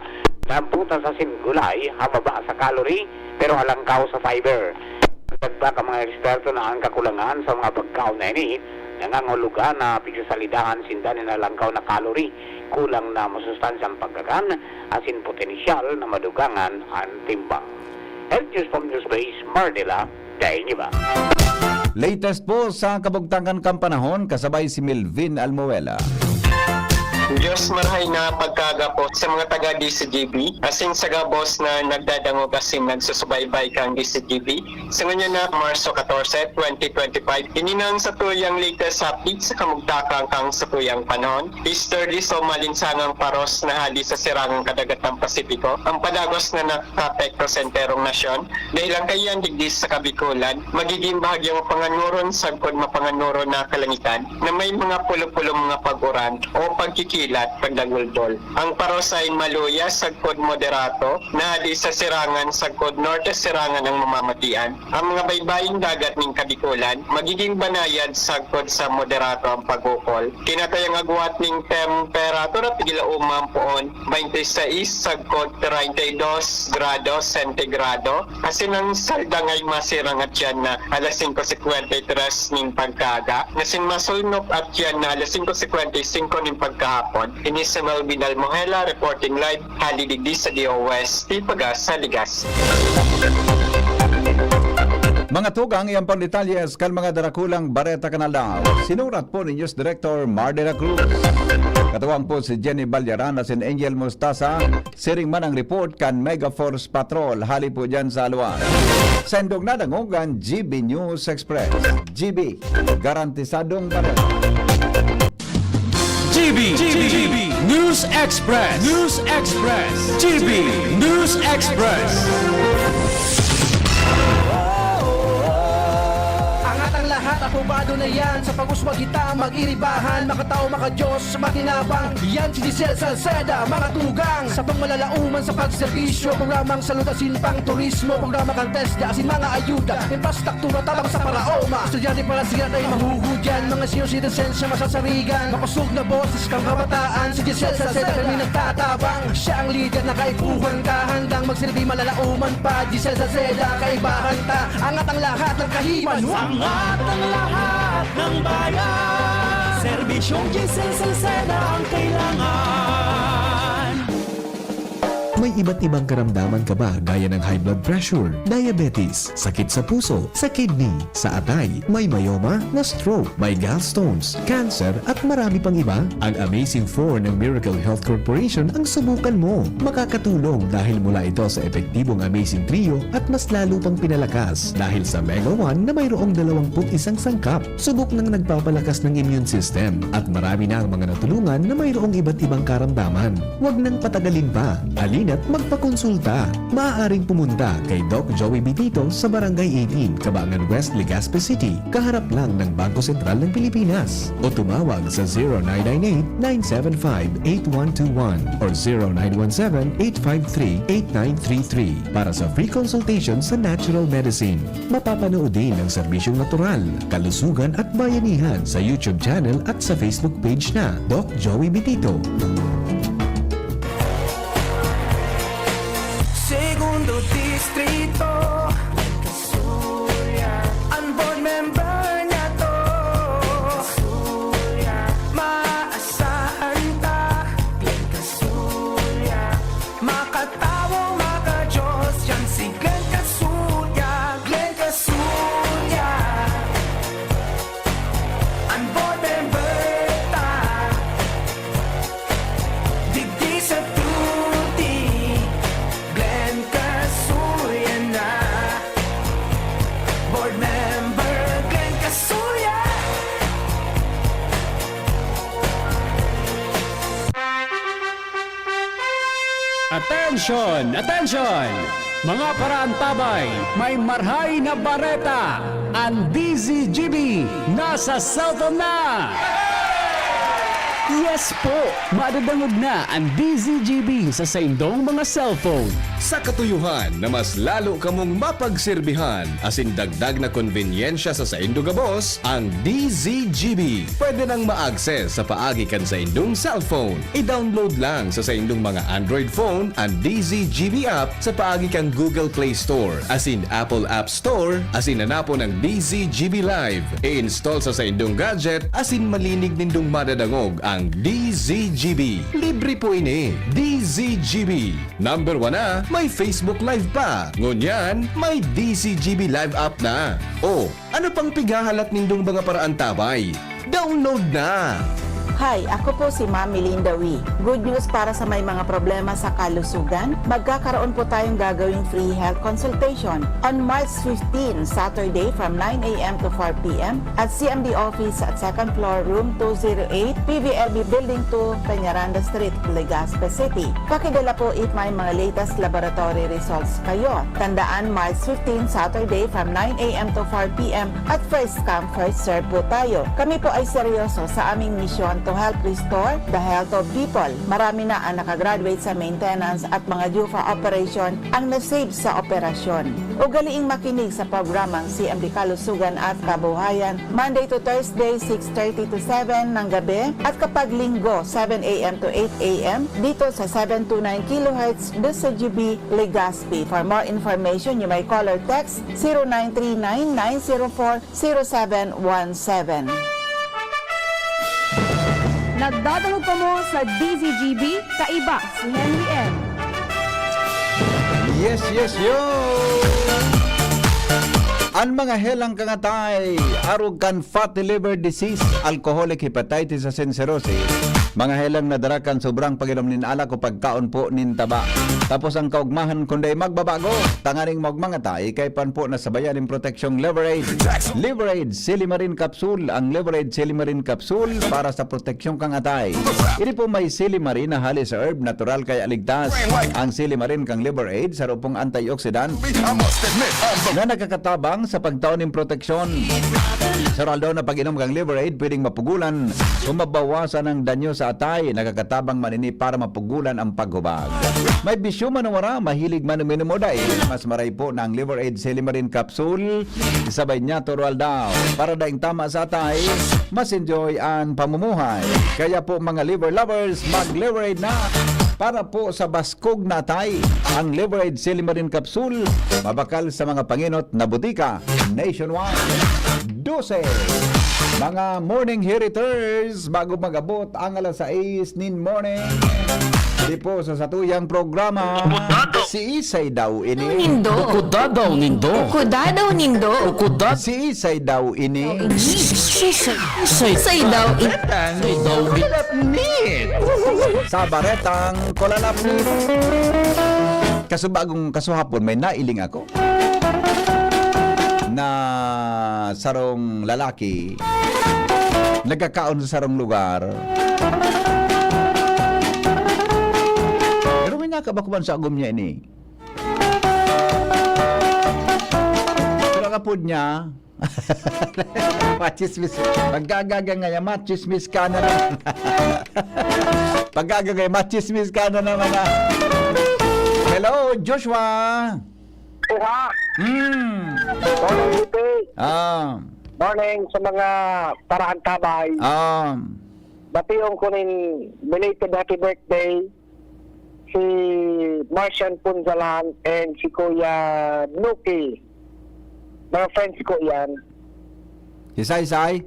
na ang prutas asin gulay hababa sa calorie pero halangkaw sa fiber. Dagdag ang mga eksperto na ang kakulangan sa mga pagkaon na ini nangangahulugan na pigsasalidahan sinda nin halangkaw na calorie, kulang na masustansyang pagkakan, asin potensyal na madugangan an timbang. Health News from Newsbase, Mar de la Cruz. Latest po sa kabugtakan kan panahon, kasabay si Melvin Almuela. Diyos marahay na pagkaaga po sa mga taga D C G B, asin sa gabos na nagdadangog asin nagsusubaybay kan D C G B. Sa ngunyan na Marso katorse, twenty twenty-five, ini na ang satuyang latest update sa kamugtakan kan satuyang panahon. Easterly o maalinsangang paros na hali sa sirangang kadagatang Pasipiko ang padagos na nakaapekto sa enterong nasyon. Dahilan kaiyan digdi sa Kabikolan, magiging bahagyang mapanganuron sagkod mapanganuron na kalangitan na may mga pulo-pulong mga pag-uran o pagkikilat pagdagulbol. Ang paros ay maluya sagkod moderato na hali sa sirangan sagkod norte sirangan ang mamamatian. Ang mga baybaying dagat nin Kabikolan magiging banayad sagkod sa moderato ang pag-ukol. Kinatayang agwat nin temperatura pigila uma ang poon, twenty-six sagkod treinta y dos grado sentigrado, asin ang saldangay masirang atyan na alas singko singkwenta y tres nin pagkaaga, asin masulnop atyan na alas singko singkwenta y singko nin pagkahapon. Ini si Melvin Almohela reporting live hali digdi sa D O S T Pagasa, Legazpi. Mga tugang, iyan pang detalye kan mga darakulang bareta kan aldaw. Sinurat po ni News Director Mar de la Cruz. Katuwang po si Jenny Balyarana, sin Angel Mostasa, siring man ang report kan Mega Force Patrol, hali po dyan sa Alua. Sendong nadangogan, G B News Express. G B, garantisadong bareta. G B, G B, News Express, News Express, G B, News Express. Angat ang lahat, aprobado na yan. Sa pag-uswag kita, mag-iribahan. Makatao, makadiyos, makinabang. Yan si Giselle Salceda, mga tugang. Sa pangmalalauman sa pagserbisyo, programang salud asin pang turismo, programa kan TESDA asin mga ayuda, infrastruktura tabang sa paraoma. Estudyante para siya tayo mahuhudyan, mga senior citizens siya masasarigan. Makosog na boses kang kabataan, si Giselle Salceda kami nagtatabang. Siya ang lider na kaipuhan ka, handang magsilbi malalauman pa. Giselle Salceda, kaibahan ta, angat ang lahat ng kahiman. Angat ang lahat ng bayan. Serbisyong Giselle Salceda ang kailangan. May iba't ibang karamdaman ka ba, gaya ng high blood pressure, diabetes, sakit sa puso, sa kidney, sa atay, may myoma, na-stroke, may gallstones, cancer, at marami pang iba? Ang Amazing Four ng Miracle Health Corporation ang subukan mo. Makakatulong dahil mula ito sa epektibong Amazing Trio at mas lalo pang pinalakas dahil sa Mega One na mayroong dalawampu't isang sangkap. Subok nang nagpapalakas ng immune system at marami na ang mga natulungan na mayroong iba't ibang karamdaman. Huwag nang patagalin pa. Halina't magpakonsulta. Maaaring pumunta kay Doc Joey Bitito sa Barangay eighteen, Cabangan West, Legazpi City, kaharap lang ng Bangko Sentral ng Pilipinas. O tumawag sa zero nine nine eight, nine seven five, eight one two one or zero nine one seven, eight five three, eight nine three three para sa free consultation sa natural medicine. Mapapanood din ang serbisyong natural, kalusugan at bayanihan sa YouTube channel at sa Facebook page na Doc Joey Bitito. Segundo Distrito, an board member niyato, maasahan ta, makatawo, makadiyos, yan si Glenn Casulla, Glenn Casulla. An board member ta, digdi sa tuti, Glenn Casulla na. Board member Glenn Casulla. Attention! Attention! Mga paraantabay, may marhay na bareta! An D Z G B nasa cellphone na! Yes po! Madadangog na an D Z G B sa saindong mga cellphone. Sa katuyohan na mas lalo kamong mapagserbihan asin dagdag na konbenyensya sa saindo gabos, ang D Z G B pwede nang ma-access sa paagi kan saindong cellphone. I-download lang sa saindong mga Android phone an D Z G B app sa paagi kan Google Play Store asin Apple App Store, asin hanapon ang D Z G B Live. I-install sa saindong gadget asin malinig nindong madadangog ang D Z G B. Libre po ini. D Z G B. Number one na, may Facebook Live pa. Ngunyan, may D Z G B Live app na. O, ano pang pighahalat nindong mga paraantabay? Download na! Hi, ako po si Ma'am Melinda Wee. Good news para sa may mga problema sa kalusugan, magkakaroon po tayong gagawing free health consultation on March fifteen, Saturday, from nine a m to four p m at C M D office at second floor, room two zero eight, P V L B Building two, Peñaranda Street, Legazpi City. Pakidala po if may mga latest laboratory results kayo. Tandaan, March fifteen, Saturday, from nine a m to four p m at first come, first serve po tayo. Kami po ay seryoso sa aming misyon to help restore the health of people. Marami na ang nakagraduate sa maintenance at mga due for operation ang na-save sa operasyon. Ugaliing makinig sa programang C M D Kalusugan at Kabuhayan, Monday to Thursday, six thirty to seven ng gabi, at kapag Linggo, seven a m to eight a m, dito sa seven two nine kilohertz, D Z G B, Legazpi. For more information, you may call or text zero nine three nine nine zero four zero seven one seven. Nagdadangog kamo sa D Z G B, kaiba si Henry M. Yes, yes, yo! An mga helang kangatay, arog kan fatty liver disease, alcoholic hepatitis asin cirrhosis, Mga helang nadara kan sobrang pag-inom nin alak o pagkaon po nin taba. Tapos ang kaugmahan kunday magbabago, tanganing maugmang atay, kay pan po nasabayan nin proteksyong Liver Aid. Liver Aid Silimarin Capsule. Ang Liver Aid Silimarin Capsule para sa proteksyon kang atay. Ini po may silimarin na hali sa herb, natural kaya ligtas. Ang silimarin kang Liver Aid, saro pong antioxidant na nakakatabang sa pagtao nin proteksyon. Sa aldaw na pag-inom kang Liver Aid, pwedeng mapugulan o mabawasan ang danyo sa atay. Nakakatabang man ini para mapugulan ang paghubag. May bisyo man o wara, mahilig man uminom o dai, mas maray po na ang Liver Aid Silimarin Capsule. Isabay niya toro aldaw. Para daing tama sa atay, mas enjoy ang pamumuhay. Kaya po, mga liver lovers, mag-Liver Aid na para po sa baskog na atay. Ang Liver Aid Silimarin Capsule, mabakal sa mga pangenot na butika nationwide. Dose. Mga morning hiriters, bago mag-abot ang alas sais nin morning, di po sa satuyang programa, Butado. Si Isay daw ini. Nindo. Bukudadaw nindo. Bukudadaw nindo. Bukudad- Si Isay daw ini. Sisay. Sisay. Sisay daw ini. Sisay daw ini. Sa baretang kulalapnit. Kasubagong kasuhapon, may nailing ako na sarong lalaki nagkakaon sa sarong lugar. Pero may nakabakman sa agom niya ini. Pero ang apod niya, machismis. Pagkagaga nga yan, machismis ka na naman. Pagkagaga, machismis ka na naman, ah. Hello, Joshua. Oha! Hmm. Morning, P P. Ah. Morning sa mga paraantabay. Ah. Bation ko nin belated happy birthday si Marcian Punzalan and si Kuya Nuki. Mga friends ko yan. Si Sai Sai?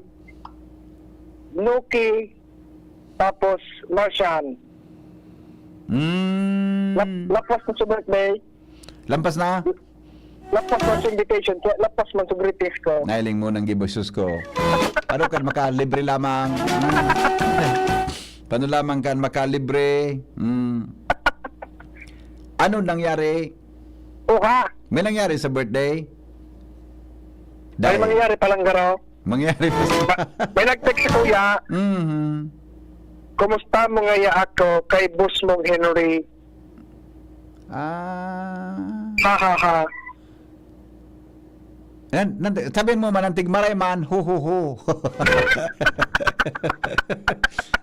Nuki, tapos Marcian. Mm. Lap-, lapos na sa birthday. Lampas na? Lapos man sa invitation, kaya lapos man sa greetings ko. Nailing mo nang gibo, sus ko. Ano kan makalibre lamang? Hmm. Paano lamang kan makalibre? Hmm. Ano nangyari? Oha! May nangyari sa birthday? May nangyari palang garo. Mangyari pa sa Ba-, may nag-text si Kuya. Mhm. "Kumusta mo ngaya ako kay boss mong Henry?" Ah. Ha, ha, ha. Yan, nan-, sabihin mo man, "Antig maray man, hu, hu, hu."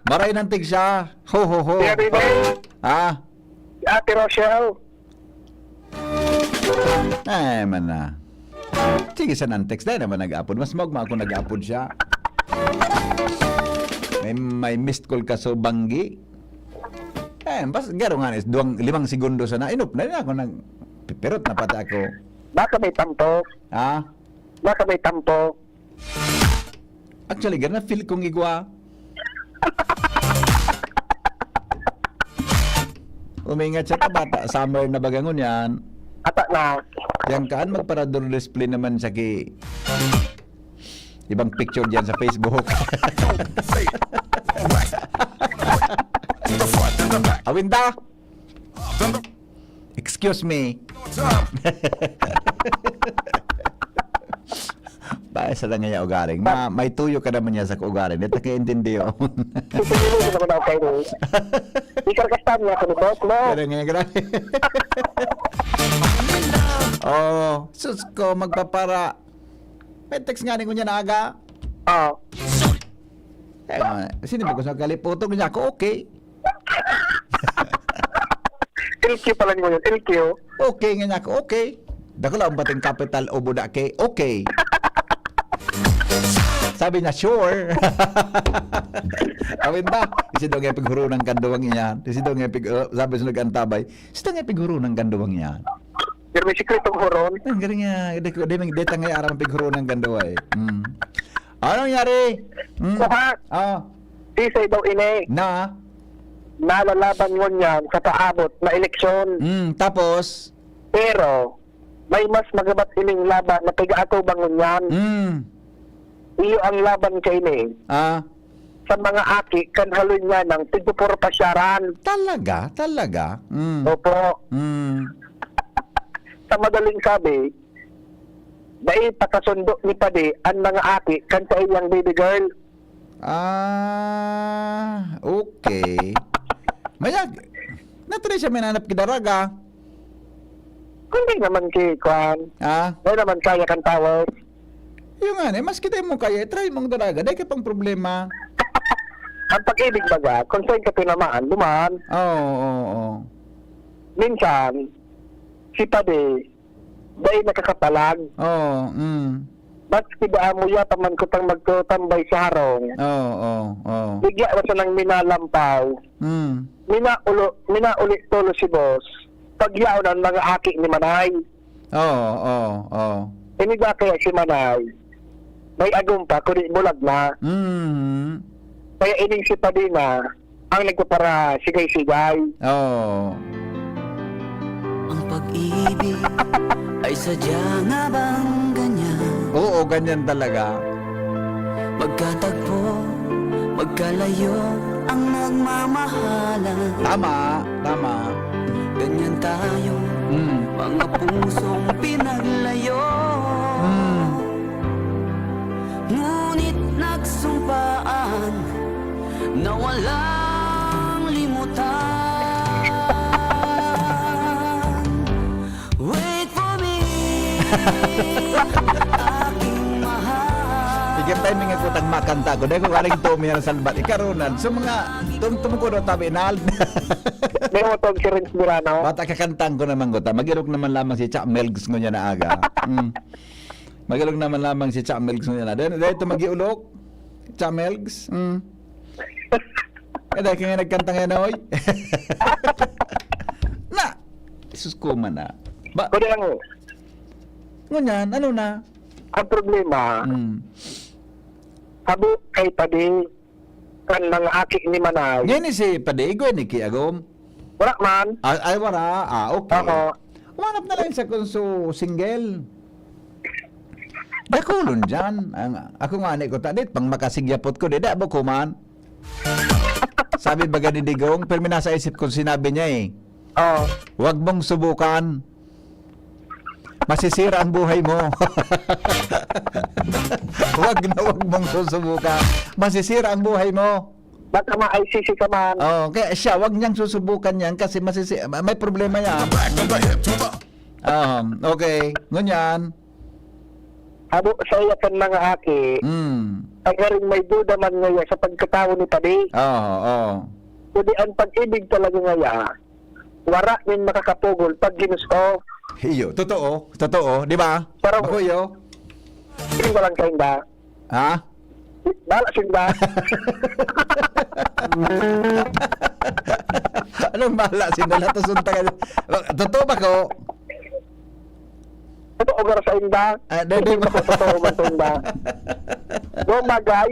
Maray nantig siya, hu, hu, hu. Kuya Rene. Ah. Si Ate Rochelle. Ay, man na. Sige, sa nantext, dahil naman nag-apod. Mas maugma ako nag-apod siya. May, may missed call ka sa banggi. Eh, bas, garo nga, is duwang, limang segundo sana. Inop na rin ako nag-, pipirot na pati ako. Baka may tampok. Ha? Baka may tampok. Actually, gana feel kong igwa. Umingat siya ta bata, summer na baga ngunyan. Ata na. Yang kaan, magparador display naman sa ki-, ibang picture diyan sa Facebook. Awinda! Excuse me. Dahil sa lang nga ugaling. Ma-, may tuyo ka naman niya sa ugaling. Dito kayo intindiyo. Ito yung mga naman ako kayo. Ikar ka saan nga, kanibok mo? Pero nga, grabe. Oh, sus ko, magpapara. May text nga ni Kuya na aga. Oo. Eh, sino ba gusto kaliputong niya ako? Okay. L Q pala niyo yun, L Q. Okay nga niya ako, okay. Dakula ang bating capital o buda ke, okay. Sabi niya, "Sure." Awin ba? Isi daw nga pighurunan kan duwang iyan. Isi daw nga pig-, uh, sabi sa nag-antabay, "Isi daw nga pighurunan kan duwang iyan." Pero may sikretong huron. Ang galing niya. Di ko, di, di tangay aram ang pighurunan kan duwa eh. Mm. Anong nangyari? Mm. Kuha. Ah. Sisay daw ini. Na? Nalalaban ngunyan sa paabot na eleksyon. Mm, tapos? Pero, may mas magabat ining laban na pag-aatubang ngunyan. Mm. Iyo ang laban kaini. Ah. sa mga aki kan haloy niya nang tigpupuro pasyaran. Talaga? Talaga? Mm. Opo. Mm. Sa madaling sabi, dai pa kasundo ni Padi an mga aki kan saiyang baby girl. Ah, okay. Mayag, na siya minanap ki daraga. Kung di naman ki, kwan, Ah? di naman kaya kan tawag. Yung nga, eh, mas kita mo kaya, try mong daraga, dai ka pang problema. Ang pag-ibig baga, kung saan ka tinamaan, duman. Oo, oo, oo. Minsan, si Padi, dai nakakapalag. Oo, mm. Maski ba amo ya pa man kutang magtutambay sa harong. Oo, oo, oo. Bigla na sanang minalampaw. Mm. Minaulo-, minauli tolos si boss. Pagyaon ang mga aki ni Manay. Oo, oo, oo. Ini ba kaya si Manay? May agom pa, kundi bulag na. Mm. Kaya ining si Padi na, ang nagpaparasigay-sigay. Oo. Ang pag-ibig ay sadya nga bang ganyan? Oo, ganyan talaga. Magkatagpo, magkalayo ang nagmamahalan. Tama, tama. Ganyan tayo, Mm. mga pusong pinaglayo. Mm. Ngunit nagsumpaan na walang limutan. Wait for me, aking mahal. Sige, timing ako tang makanta ko. Dahil ko galing Tommy ang salbat. Ikaw, Ronald. So, mga tum-, tumuko daw tabi, Nald. May utog si Renz Burano. Bata, kakantang ko naman, guta. Mag-irok naman lamang si Cha Melgs ngunyan na aga. Mm. Mag-irok naman lamang si Cha Melgs ngunyan na. Dahil, dahil ito mag-iulok. Cha Melgs. Mm. Eh, dahil ka nga nagkanta ngayon, oy. Na! Jesus ko man, ah. Ba- Kundi ang Ngunyan, ano na? Ang problema, Mm. habo kay Padi, kan mga aki ni Manay. Ngayon ni si Padi, igwa ni Kiagom? Wala man. Ah, ay, wala. Ah, okay. Oo. Umanap na lang sa kunso single. Dakulon dyan. Ang, ako nga ni ko, tadit, pang makasigyapot ko, di, da, buko man. Sabi baga ni Digong, pero nasa isip ko sinabi niya eh. Oo. "Wag mong subukan. Masisira ang buhay mo." Wag na wag mong susubukan. Masisira ang buhay mo. Baka ma-I C C ka man. Oh, kaya siya, wag niyang susubukan yan kasi masisi-, may problema yan. Um, okay. Ngunyan. Habo sa iya kan mga aki, Mm. Pagaring may duda man ngaya sa pagkatawo ni Padi. Oo, oo. Kundi ang pag-ibig talaga ngaya, wara nin makakapugol pag ginusto. Iyo, totoo, totoo, di ba? Pero Bako iyo. Hindi ko lang kainda. Ha? Bala sinda. Anong bala sinda? Latasun ta ka. Totoo ba ko? Totoo gara sa inda. Ah, di, di Hindi ba? Ko totoo man sa inda. Go, magay.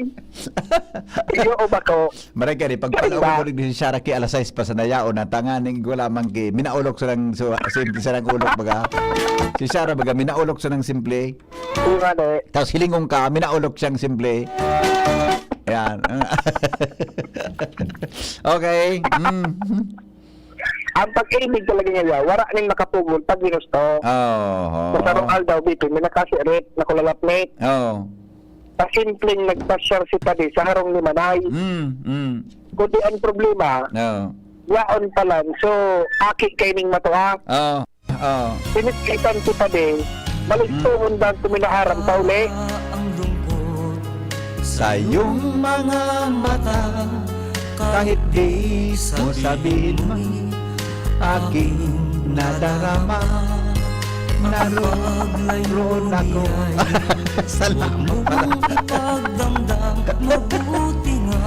Iyo o bako. Maray ka, di, pagpalaog Kain ba? Ko ni si Sarah ki alas sais pa sa nayaon na tanganing wala man ki, minaulok sa nang, so, simple sa nang ulok baga. Si Sarah baga, minaulok sa nang simple. Yung ano eh. Tapos hilingon ka, minaulok siyang simple. Yan. Okay. Mm. Ang pag-ibig talaga niya, wala ning makapugol pag ginusto. Oo. Sa sarong aldaw, bitin, may nakasirit, nakulalapnit. Oo. Sa simpleng nagpasyar si Padi sa harong ni Manay. Mm, mm. Kundi ang problema, Oo. yaon pa lang. So, aki kay ning matua. Oo. Oo. Sinitkitan si Padi, malistuhon bang kuminaaram pa uli? Ang lungkot Sa iyong mga mata, kahit di mo sabihin man, aking nadarama. Naroon ako. Salamat pala. Pagdamdam, mabuti nga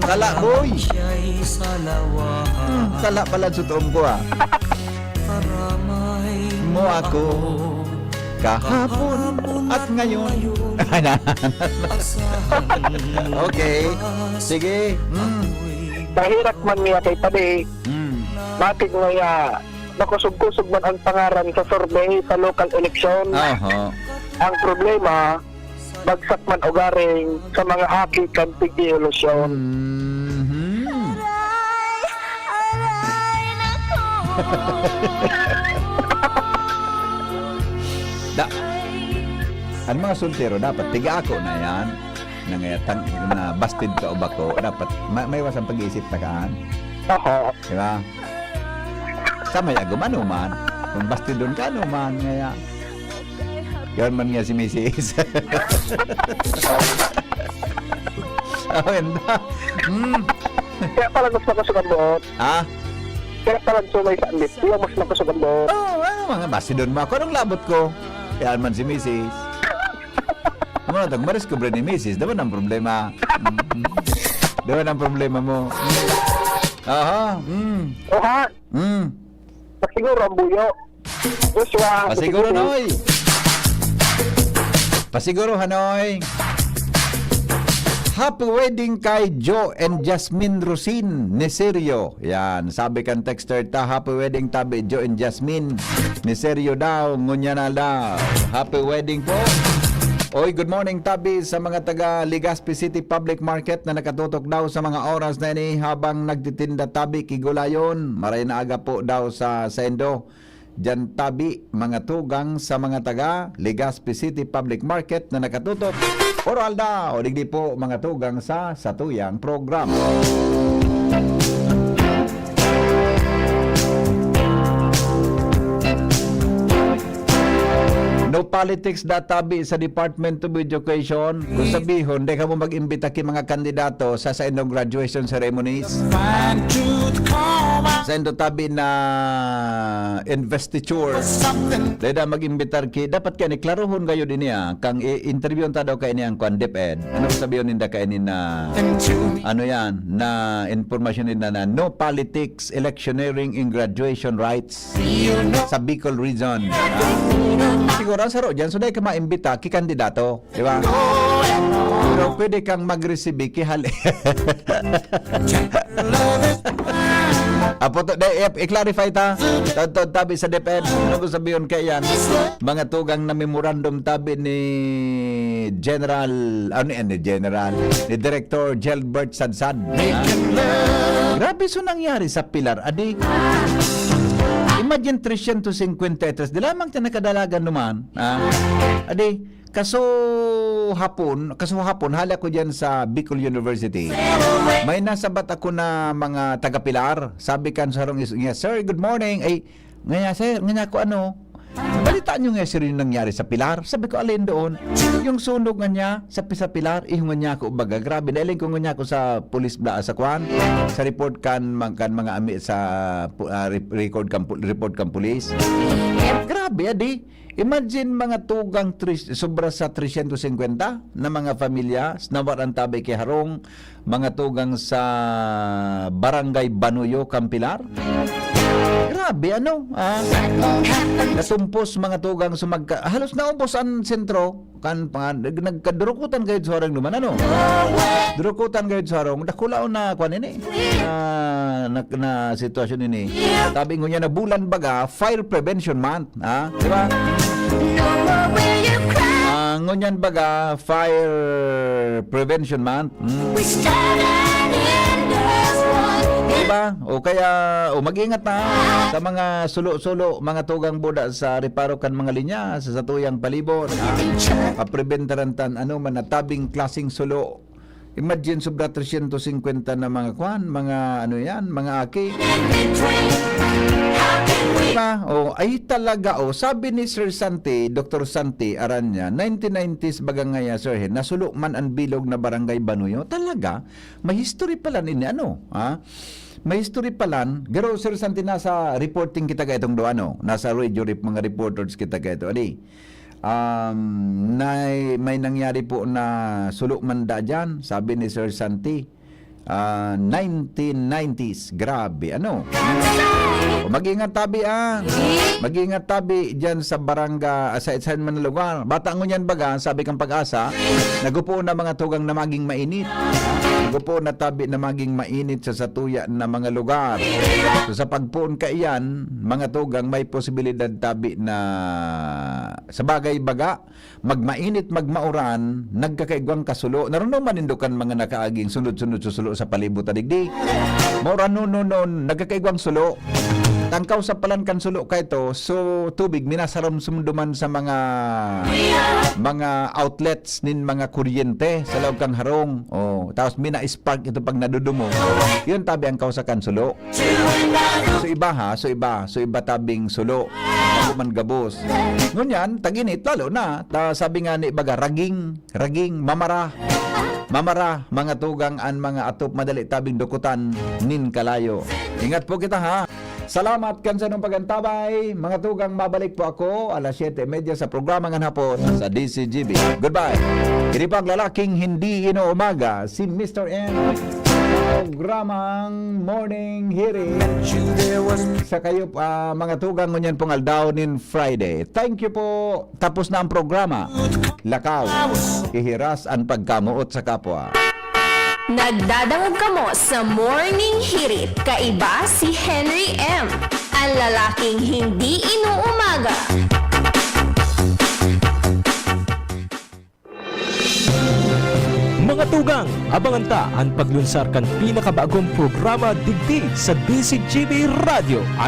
Sala, boy. Siya'y salawa. Hmm, sala pala sa tuom ko, ah. Mo ako kahapon at ngayon. Okay. Sige. Mm. Mahirak man niya kay Padi. Mm. Matik na niya, makusog-kusog man ang pangaran sa survey sa local election. Aha. Ang problema, bagsak man o garing sa mga aki kan tig-ilusyon. Mhm. Da-, ang mga soltero, dapat tiga ako na yan. Nangayatang na busted ka o bako, dapat ma-, maiwasan pag-iisip na kaan. Aha. Di ba? Sa may agom, ano man. Kung bastidon ka, ano man. Ngaya, yan man nga si misis. Awen na. Hmm. Kaya pala mas makasukambot. Ha? Kaya pala sumay sa andit. Yung mas makasukambot. Oo, ano mga bastidon mo ako? Anong labot ko? Yan man si misis. Ano tag maris ko, ni misis? Daman ang problema. Mm. Daman ang problema mo. Aha. Mm. Oha. Mm. Pasiguro ang buyo. Joshua. Pasiguro, Noy. Pasiguro, Hanoy. Happy wedding kay Joe and Jasmine Rosin Neserio. Yan, sabi kan texter ta, "Happy wedding, tabi, Joe and Jasmine Neserio daw, ngunya na daw. Happy wedding po." Oy, good morning, tabi, sa mga taga Legazpi City Public Market na nakatutok daw sa mga oras na ini habang nagtitinda tabi ki gulayon. Maray na aga po daw sa saindo. Diyan tabi, mga tugang sa mga taga Legazpi City Public Market na nakatutok. Oral daw, digdi po, mga tugang sa satuyang programa. No politics da tabi sa Department of Education. Kung sabihon, di ka mo mag-imbita ki mga kandidato sa, sa inyong graduation ceremonies. Sa indo tabi na investiture. Dahil na mag-imbitar ki, dapat kaya ni klarohon kayo din niya. Kang i- interview ta daw kayo niyang kwan, DepEd. Ano sabihin ninda kayo ni na, ano yan, na informasyon nila na no politics, electioneering, in graduation rights sa Bicol region. Ah, siguro, ang saro dyan, so dahil ka maimbita, ki kandidato. Di ba? Pero pwede kang mag-receive ki hali. Apo to, de, i-, i-clarify ta. Tadtad tabi sa DepEd. Ano ko sabihin kaya yan? Mga tugang na memorandum tabi ni General, ano yan, ni General, ni Director Gilbert Sadsad. Ha? Grabe, so nangyari sa Pilar, adi. Imagine, trescientos cincuenta y tres, di lamang ta nakadalagan naman. Ha? Adi, Kaso hapon, kaso hapon, hali ako diyan sa Bicol University. May nasabat ako na mga taga-Pilar. Sabi kan sarong is-, niya, "Sir, good morning." Ay, ngaya, "Sir, ngaya ko ano, balita nyo nga, sir, yung nangyari sa Pilar?" Sabi ko, "Alin doon?" "Yung sunog nga niya sa, sa Pilar, ihungan niya ako, baga, grabe, nailing ko nga niya ako sa pulis bla, sa kwan, sa report kan, mag-, kan mga ami sa pu-, ah, re-, record kan pu-, report kan pulis." Grabe, adi. Imagine, mga tugang tris-, sobra sa trescientos cincuenta na mga pamilya, nawaran tabi ki harong, mga tugang sa Barangay Banuyo, Campilar. Grabe, ano? Ah, natumpos, mga tugang, sumagka-, halos naubos ang sentro. Kan, pa, nag-, nagkadurukutan kayo sa harong naman, ano? Durukutan kayo sa harong, dakulaon na, kwan ini, na, na, na sitwasyon ini. Tabi ngunyan na bulan baga, Fire Prevention Month, ha? Di ba? Ah, ngunyan baga, Fire Prevention Month. Hmm. Di ba? O kaya, o mag-ingat na sa mga sulo-sulo, mga tugang buda sa reparo kan mga linya, sa satuyang palibot. Ah, papreventaran tan ano man, natabing klaseng sulo. Imagine, sobra trescientos cincuenta na mga kwan, mga ano yan, mga aki. Diba? O, ay talaga, o, sabi ni Sir Santi, Doktor Santi Aranya, nineteen nineties baga ngaya, Sir Hen, nasulo man ang bilog na Barangay Banuyo. Talaga? May history pala nini, ano? Ha? May history pala. Pero, Sir Santi, nasa reporting kita ka itong do, ano? Nasa radio rep-, mga reporters kita ka ito. Adi, um, nay-, may nangyari po na sulo man da dyan, sabi ni Sir Santi. ah, nineteen nineties. Grabe, ano? O, mag-ingat tabi, ah. Mag-ingat tabi dyan sa barangay, ah, sa saan man na lugar. Bata ngunyan baga, sabi kang Pag-asa, nagupoon na mga tugang na maging mainit. Nagupoon na tabi na maging mainit sa satuya na mga lugar. So, sa pagpoon kaiyan, mga tugang, may posibilidad tabi na sa bagay baga, magmainit, magmauran, nagkakaigwang kasulo. Naruno man nindo kan mga nakaaging sunod-sunod susulo sa palibot na digdi. Mauran noon, noon, noon, nagkakaigwang sulo. Tangkaw sa palan kan sulo kaito, so tubig, minasarumsum duman sa mga, mga outlets nin mga kuryente sa laog kang harong. Oh, tapos mina-spark ito pag nadudumo. Yun tabi ang kausa kan sulo. So iba ha, so iba, so iba tabing sulo. Ako man gabos. Ngunyan, tag-init, lalo na. Ta, sabi nga ni baga, raging, raging, mamara. Mamara, mga tugang an mga atop madali tabing dukutan nin kalayo. Ingat po kita ha. Salamat kan sanong pagantabay. Mga tugang, mabalik po ako alas siyete y media sa programa ngan hapon sa D C G B. Goodbye. Ini po ang lalaking hindi inuumaga, si Mister M. Programang Morning Hirit. Sa kayo, ah, mga tugang, ngunyan pong aldaw nin Friday. Thank you po. Tapos na ang programa. Lakaw, ihiras an pagkamoot sa kapwa. Nagdadangog kamo sa Morning Hirit. Kaiba si Henry M, ang lalaking hindi inuumaga. Mga tugang, abangan ta an paglunsar kan pinakabagong programa digdi sa D C G B Radyo.